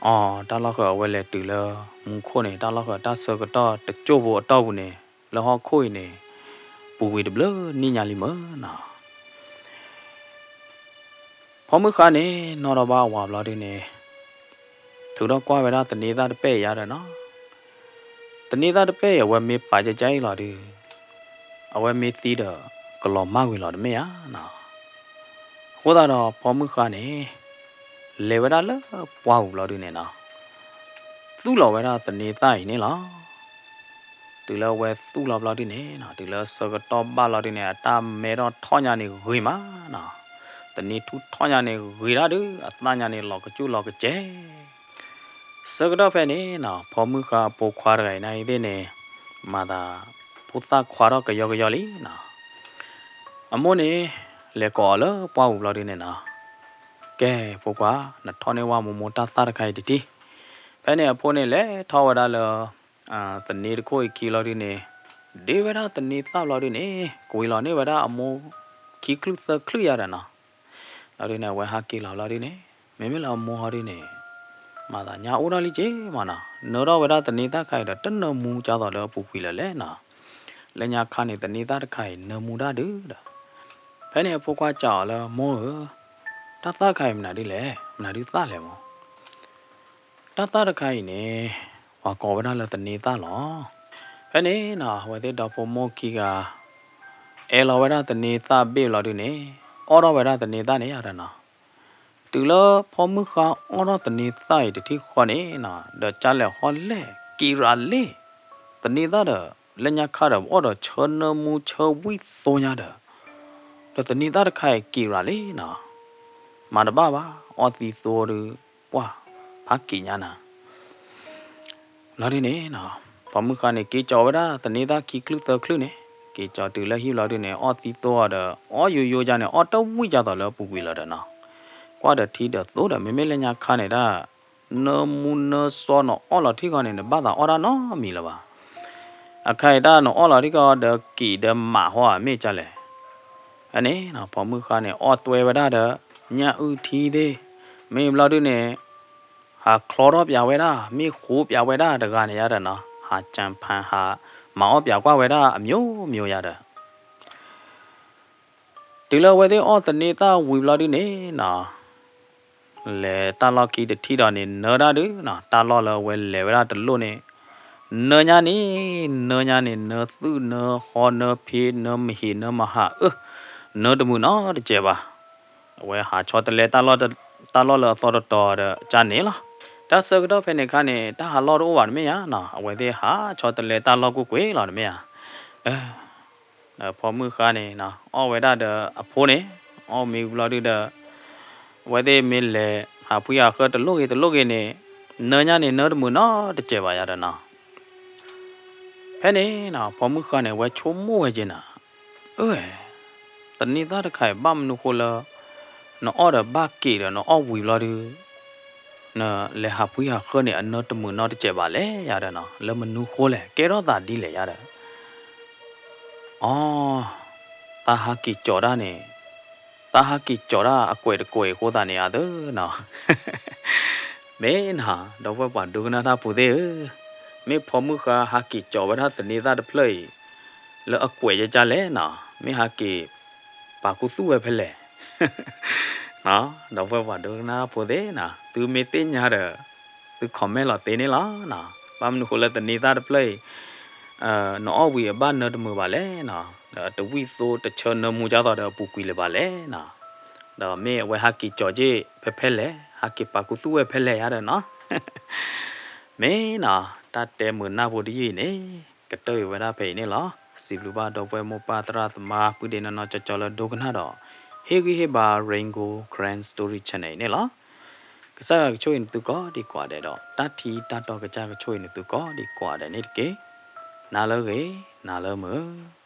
အီ တၢ်လီၢ်ဃၢၤအဝဲလဲၤတုၤလၢမူခိၣ်န့ၣ် တၢ်လီၢ်ဃၢၤတၢ်ဆၢကတီၢ်တကၠိၢ်ဖိအတီၢ်ပူၤန့ၣ် လၢဟီၣ်ခိၣ်အံၤန့ၣ် ပူၤကွံာ်တဘျုးနံၣ်ညါလံမုာ်နီၤ. ဖိမုၣ်ဃါန့ၣ် နီၣ်ထီၣ်ဘၣ်အဝၤဘျီဒုန့ၣ် ထုးထီၣ်ကွၢ်ဝဲဒၣ်သန့ၤသၣ်တပဲၢ်အံၤယါဒီးနီၤ, သန့ၤသၣ်တပဲၢ်အံၤ အဝဲမ့ၢ်ပာ်ကကါအံၤလီၤဒု အဝဲမ့ၢ်သံဒီး ကလီၤမၢ်ကွံာ်လီၤတမ့ၢ်ဧါနီၤ. အဃိသတးဒီး ဖိမုၣ်ဃါန့ၣ် လဲၤဝဲဒၣ်လၢပှၢ်ပူၤဘျီဒုန့ၣ်နီၤ, သူၣ်လီၤဝဲဒၣ်သန့ၤသၣ်အံၤန့ၣ်လီၤ. တုၤလၢအဝဲသူၣ်လီၤဘျီဒုန့ၣ်နီၤ, တုၤလၢဆၢကတီၢ်ဘၣ်လီၤဒုန့ၣ် အတၢ်မဲထီၣ်ထီၣ်ညါန့ၣ်ဂ့ၤမးနီၤ, သန့ၤထူၣ်ထီၣ်ညါန့ၣ်ဂ့ၤဒၣ်ဒု အသၣ်ညါန့ၣ်လီၤကစူၣ်လီၤကစဲး ဆၢကတီၢ်ဖဲန့ၣ်နီၤ, ဖိမုၣ်ဃါအဖိခွါတဂၤအံၤန့ၣ်သ့ၣ်န့ၣ် မၤသးဖိသၣ်ခွါထီၣ်ကယီကယီလံနီၤ. အမိၢ်န့ၣ် လဲၤကိးအီၤလၢပှၢ်ပူၤဘျီဒုန့ၣ်နီၤ, ကဲ ဖိခွါ, နထီၣ်န့ၢ်ဝဲမိၢ်မိၢ်တၢ်သၣ်တခါအံၤတထံၣ်. ဖဲန့ၣ်အဖိန့ၣ်လဲၤထီၣ်ဝဲဒၣ်လၢ သန့ၤတခိၣ်အံၤခံလီၤဒုန့ၣ်, ဒ့ဝဲဒၣ်သန့ၤသၣ်ဘျီဒုန့ၣ် ကွံာ်လီၤန့ၢ်ဝဲဒၣ်အမိၢ်ခံချုၣ်သၢချုၣ်ယါဒီးနီၤ. လီၤဒုန့ၣ် အဝဲဟးက့ၤလီၤဘျီဒုန့ၣ် မ့မ့ၢ်လၢအမိၢ်ဟီဒုန့ၣ် မၤသးညါအိၣ်ထီၣ်လံက့မးနီၤ, နၢထီၣ်ဝဲဒၣ်သန့ၤသၣ်ခါအံၤဒီး တနၢမူကၢသိးလၢအပူၤကွံာ်လၢၤလဲၣ်နီၤ. လၢညါခါန့ၣ် သန့ၤသၣ်တခါအံၤ နၢမူဒၣ်ဒုဒီး ဖဲန့ၣ်အဖိခွါစံးအီၤလၢ မိၢ်ဧၢ, တၢ်သၣ်တခါအံၤမနုၤဒ်လဲၣ်, မနုၤဒုသၣ်လဲၣ်မိၢ်. တၢ်သၣ်တခါအံၤန့ၣ် ပှၤကိးဝဲဒၣ်လၢသန့ၤသၣ်လီၤ. ဖဲန့ၣ်နီၤ အဝဲသ့ၣ်ဒီဖိမိၢ်ခံဂၤ အဲၣ်လီၤဝဲဒၣ်သန့ၤသၣ်ဘ့ၣ်ဘျီဒုန့ၣ် အီၣ်ထီၣ်ဝဲဒၣ်သန့ၤသၣ်န့ၣ်ယါဒီးနီၤ. တုၤလၢဖိမုၣ်ဃါအီၣ်ထီၣ်သန့ၤသၣ်အံၤတထံၣ်ဃီန့ၣ်နီၤ ဒီးကၢလဲာ်ဟီလဲာ်က့ၤရၤလ့ၣ်, သန့ၤသၣ်ဒီး လၢညါခါဒီး အီၣ်ဒီးဆၢနၢမူဆၢဝံၣ်သိညါဒီး ဒီးသန့ၤသၣ်တခါအံၤက့ၤရၤလ့ၣ်နီၤ. မၤတဘၣ်ဘၣ် အီၣ်သံသိဒု ပှၢ်ဖးက့ၤညါနၤ လီၤဒုန့ၣ်နီၤ ပိာ်မုၣ်ဃါန့ၣ် က့ၤကၠီၤဝဲဒၣ်သန့ၤသၣ်ခံချုၣ်သၢချုၣ်န့ၣ် က့ၤကၠီၤတုၤလၢဟံၣ်လီၤဒုန့ၣ် အီၣ်သံသိအီၤဒီး အီၣ်ယိယိယါန့ၣ် အီၣ်တဝံၣ်ကၢသိးလၢအပူၤကွံာ်လီၤဒီးနီၤ. ကွၢ်ဒီးထံဒီးသိဒီး မ့မ့ၢ်လၢညါခါန့ၣ်ဒၣ် နၢမူနၢစီနအီၣ်လီၤထံၣ်ဃီန့ၣ် နဘၣ်သးအီၣ်တၢ်နီတမံၤလၢၤဘၣ်. အခါအံၤတၢ်နအီၣ်လီၤထံၣ်ဃီဒီးက့ၤဒီးမးဟီဧါ မ့ၢ်ကၢလဲၣ်. ဖဲန့ၣ်နီၤ ပိာ်မုၣ်ဃါန့ၣ် အီၣ်တွဲဝဲဒၣ်ဒီး ညၣ်အုၣ်ထံသ့ၣ် မ့ၢ်ဘျီဒုန့ၣ် ဟးချီထီၣ်ပၠးဝဲဒၣ် မ့ၢ်ဃိပၠးဝဲဒၣ်တဂၤန့ၣ်ယါဒီးနီၤ ဟးကၠၣ်ဖၣ်ဟးမၤအီၣ်ပၠးကွၢ်ဝဲဒၣ်အမျိုးမျိုးယါဒီး တုၤလၢအဝဲသ့ၣ်အီၣ်သန့ၤသၣ်ဝံၤဘျီဒုန့ၣ်နီၤ, လဲၤတၢ်လီၢ်ခံတထံၣ်ဒီးန့ၣ် နၢတၢ်ဒုနီၤ, တၢ်လီၢ်လၢအဝဲလဲၤဝဲဒၣ်တလိၣ်န့ၣ်, နၢညါန့ၣ်, နၢညါန့ၣ် နၢသုၣ်နၢဃီနၢဖ့နၢမဟ့ၣ်နၢမဟးအၢ, နၢတမုာ်နီတစဲးဘၣ်. အဝဲဟးဆီတလဲတၢ်လီၢ်, တၢ်လီၢ်လၢအသီတတီၤဒီးကၢ်န့ၣ်လီၤ. တၢ်ဆၢကတီၢ်ဖဲန့ၣ်အခါန့ၣ် တၢ်ဟးလီၢ်တအိၣ်ဘၣ်တမ့ၢ်ဧါနီၤ, အဝဲသ့ၣ်ဟးဆီတလဲတၢ်လီၢ်ကွ့ၢ်ကွ့ၢ်လီၤတမ့ၢ်ဧါ. ဒီးဖီမုၣ်ဃါန့ၣ်နီၤ အီၣ်ဝဲဒၣ်ဒီးအဖိန့ၣ်, အီၣ်မ့ၢ်ဘျီဒုဒီး အဝဲသ့ၣ်မ့ၢ်လဲၤဟးဖှံဟးဃၢတလိၣ်ဂ့ၤတလိၣ်ဂ့ၤန့ၣ်, နၢညါန့ၣ် နၢတမုာ်နီတစဲးဘၣ်ယၤဒီးနီၤ. ဖဲန့ၣ်နီၤ ဖီမုၣ်ဃါန့ၣ် အဝဲဆိကမိၣ်ဝဲက့ၤနီၤ, အၢ သန့ၤသၣ်တခါအံၤ ဘၣ်မနုၤဃိလၢ နအီၣ်ဒီးဘၣ်က့ၤဒီးနအီၣ်ဝံၤဘျီဒု နလဲၤဟးဖှံဟးဃၢန့ၣ် အနၢတမုာ်နီတစဲးဘၣ်လဲၣ်ယၤဒီးနီၤ, လၢမနုၤဃိလဲၣ် ကဲထီၣ်သးဒ်လဲၣ်ယၤဒီး အီ တၢ်ဟးက့ၤကၠီၤတၢ်န့ၣ်, တၢ်ဟးက့ၤကၠီၤတၢ်အကွဲးတကွဲးအဃိသတးန့ၣ်ဧါသၢနီၤ. မ့ၢ်နီၤ ဒီပုၢ်ဝဲၢ်ပှၤဒိကနၣ်တၢ်ဖိသ့ၣ်ဧၢ, မ့ၢ်ဖီမုၣ်ဃါဟးက့ၤကၠီၤဝဲဒၣ်သန့ၤသၣ်တဖျၢၣ်အံၤ လၢအကွဲးကကၢ်လဲၣ်နီၤ, မ့ၢ်ဟးက့ၤပာ်ခူသူၣ်ဝဲဖဲလဲၣ် ဒီပုၢ်ဝဲၢ်ပှၤဒိကနၣ်တၢ်ဖိသ့ၣ်နီၤ, သုမ့ၢ်သ့ၣ်ညါဒီး သု comment လီၤသ့န့ၣ်လီၤနီၤ. ဘၣ်မနုၤဃိလၢသန့ၤသၣ်တဖျၢၣ်အံၤ နအီၣ်ဝံၤအဘၣ်နၢတမုာ်ဘၣ်လဲၣ်နီၤ, ဒီးတဝံၣ်သိတဆၢနၢမူကၢ်သိးဒီးအပူၤကွံာ်လၢၤဘၣ်လဲၣ်နီၤ, ဒီးမ့ၢ်အဝဲဟးက့ၤကၠီၤက့ၤဖဲဖဲလဲၣ်, ဟးက့ၤပာ်ခူသူၣ်ဝဲဖဲလဲၣ်ယၤဒီးနီၤ. မ့ၢ်နီၤ တၢ်တဲမုာ်နၢ်ဖိတယုၢ်အံၤန့ၣ် ကတၢၢ်အံၤဝဲဒၣ်ဖဲအံၤန့ၣ်လီၤ. စံးဘျုးဘၣ်ဒီပုၢ်ဝဲၢ်မိၢ်ပၢ်သရၣ်သမါ ပုၢ်ဒ့နီၢ်နီၢ်ကၠီကၠီလၢဒိကနၣ်ဒီး ဟ့ၣ်ဂံၢ်ဟ့ၣ်ဘါ Rain Gold Karen Story Channel အံၤန့ၣ်လီၤ. ကစၢ်ယွၤကဆိၣ်ဂ့ၤနသုကိးဒံးကိးဂၤဒဲးဒီး တၢ်ထံတၢ်တီကစၢ်ကဆိၣ်ဂ့ၤနသုကိးဒံးကိးဂၤဒဲးန့ၣ်တက့ၢ်. နၤလၢအဂ့ၤ, နၤလၢမုာ်.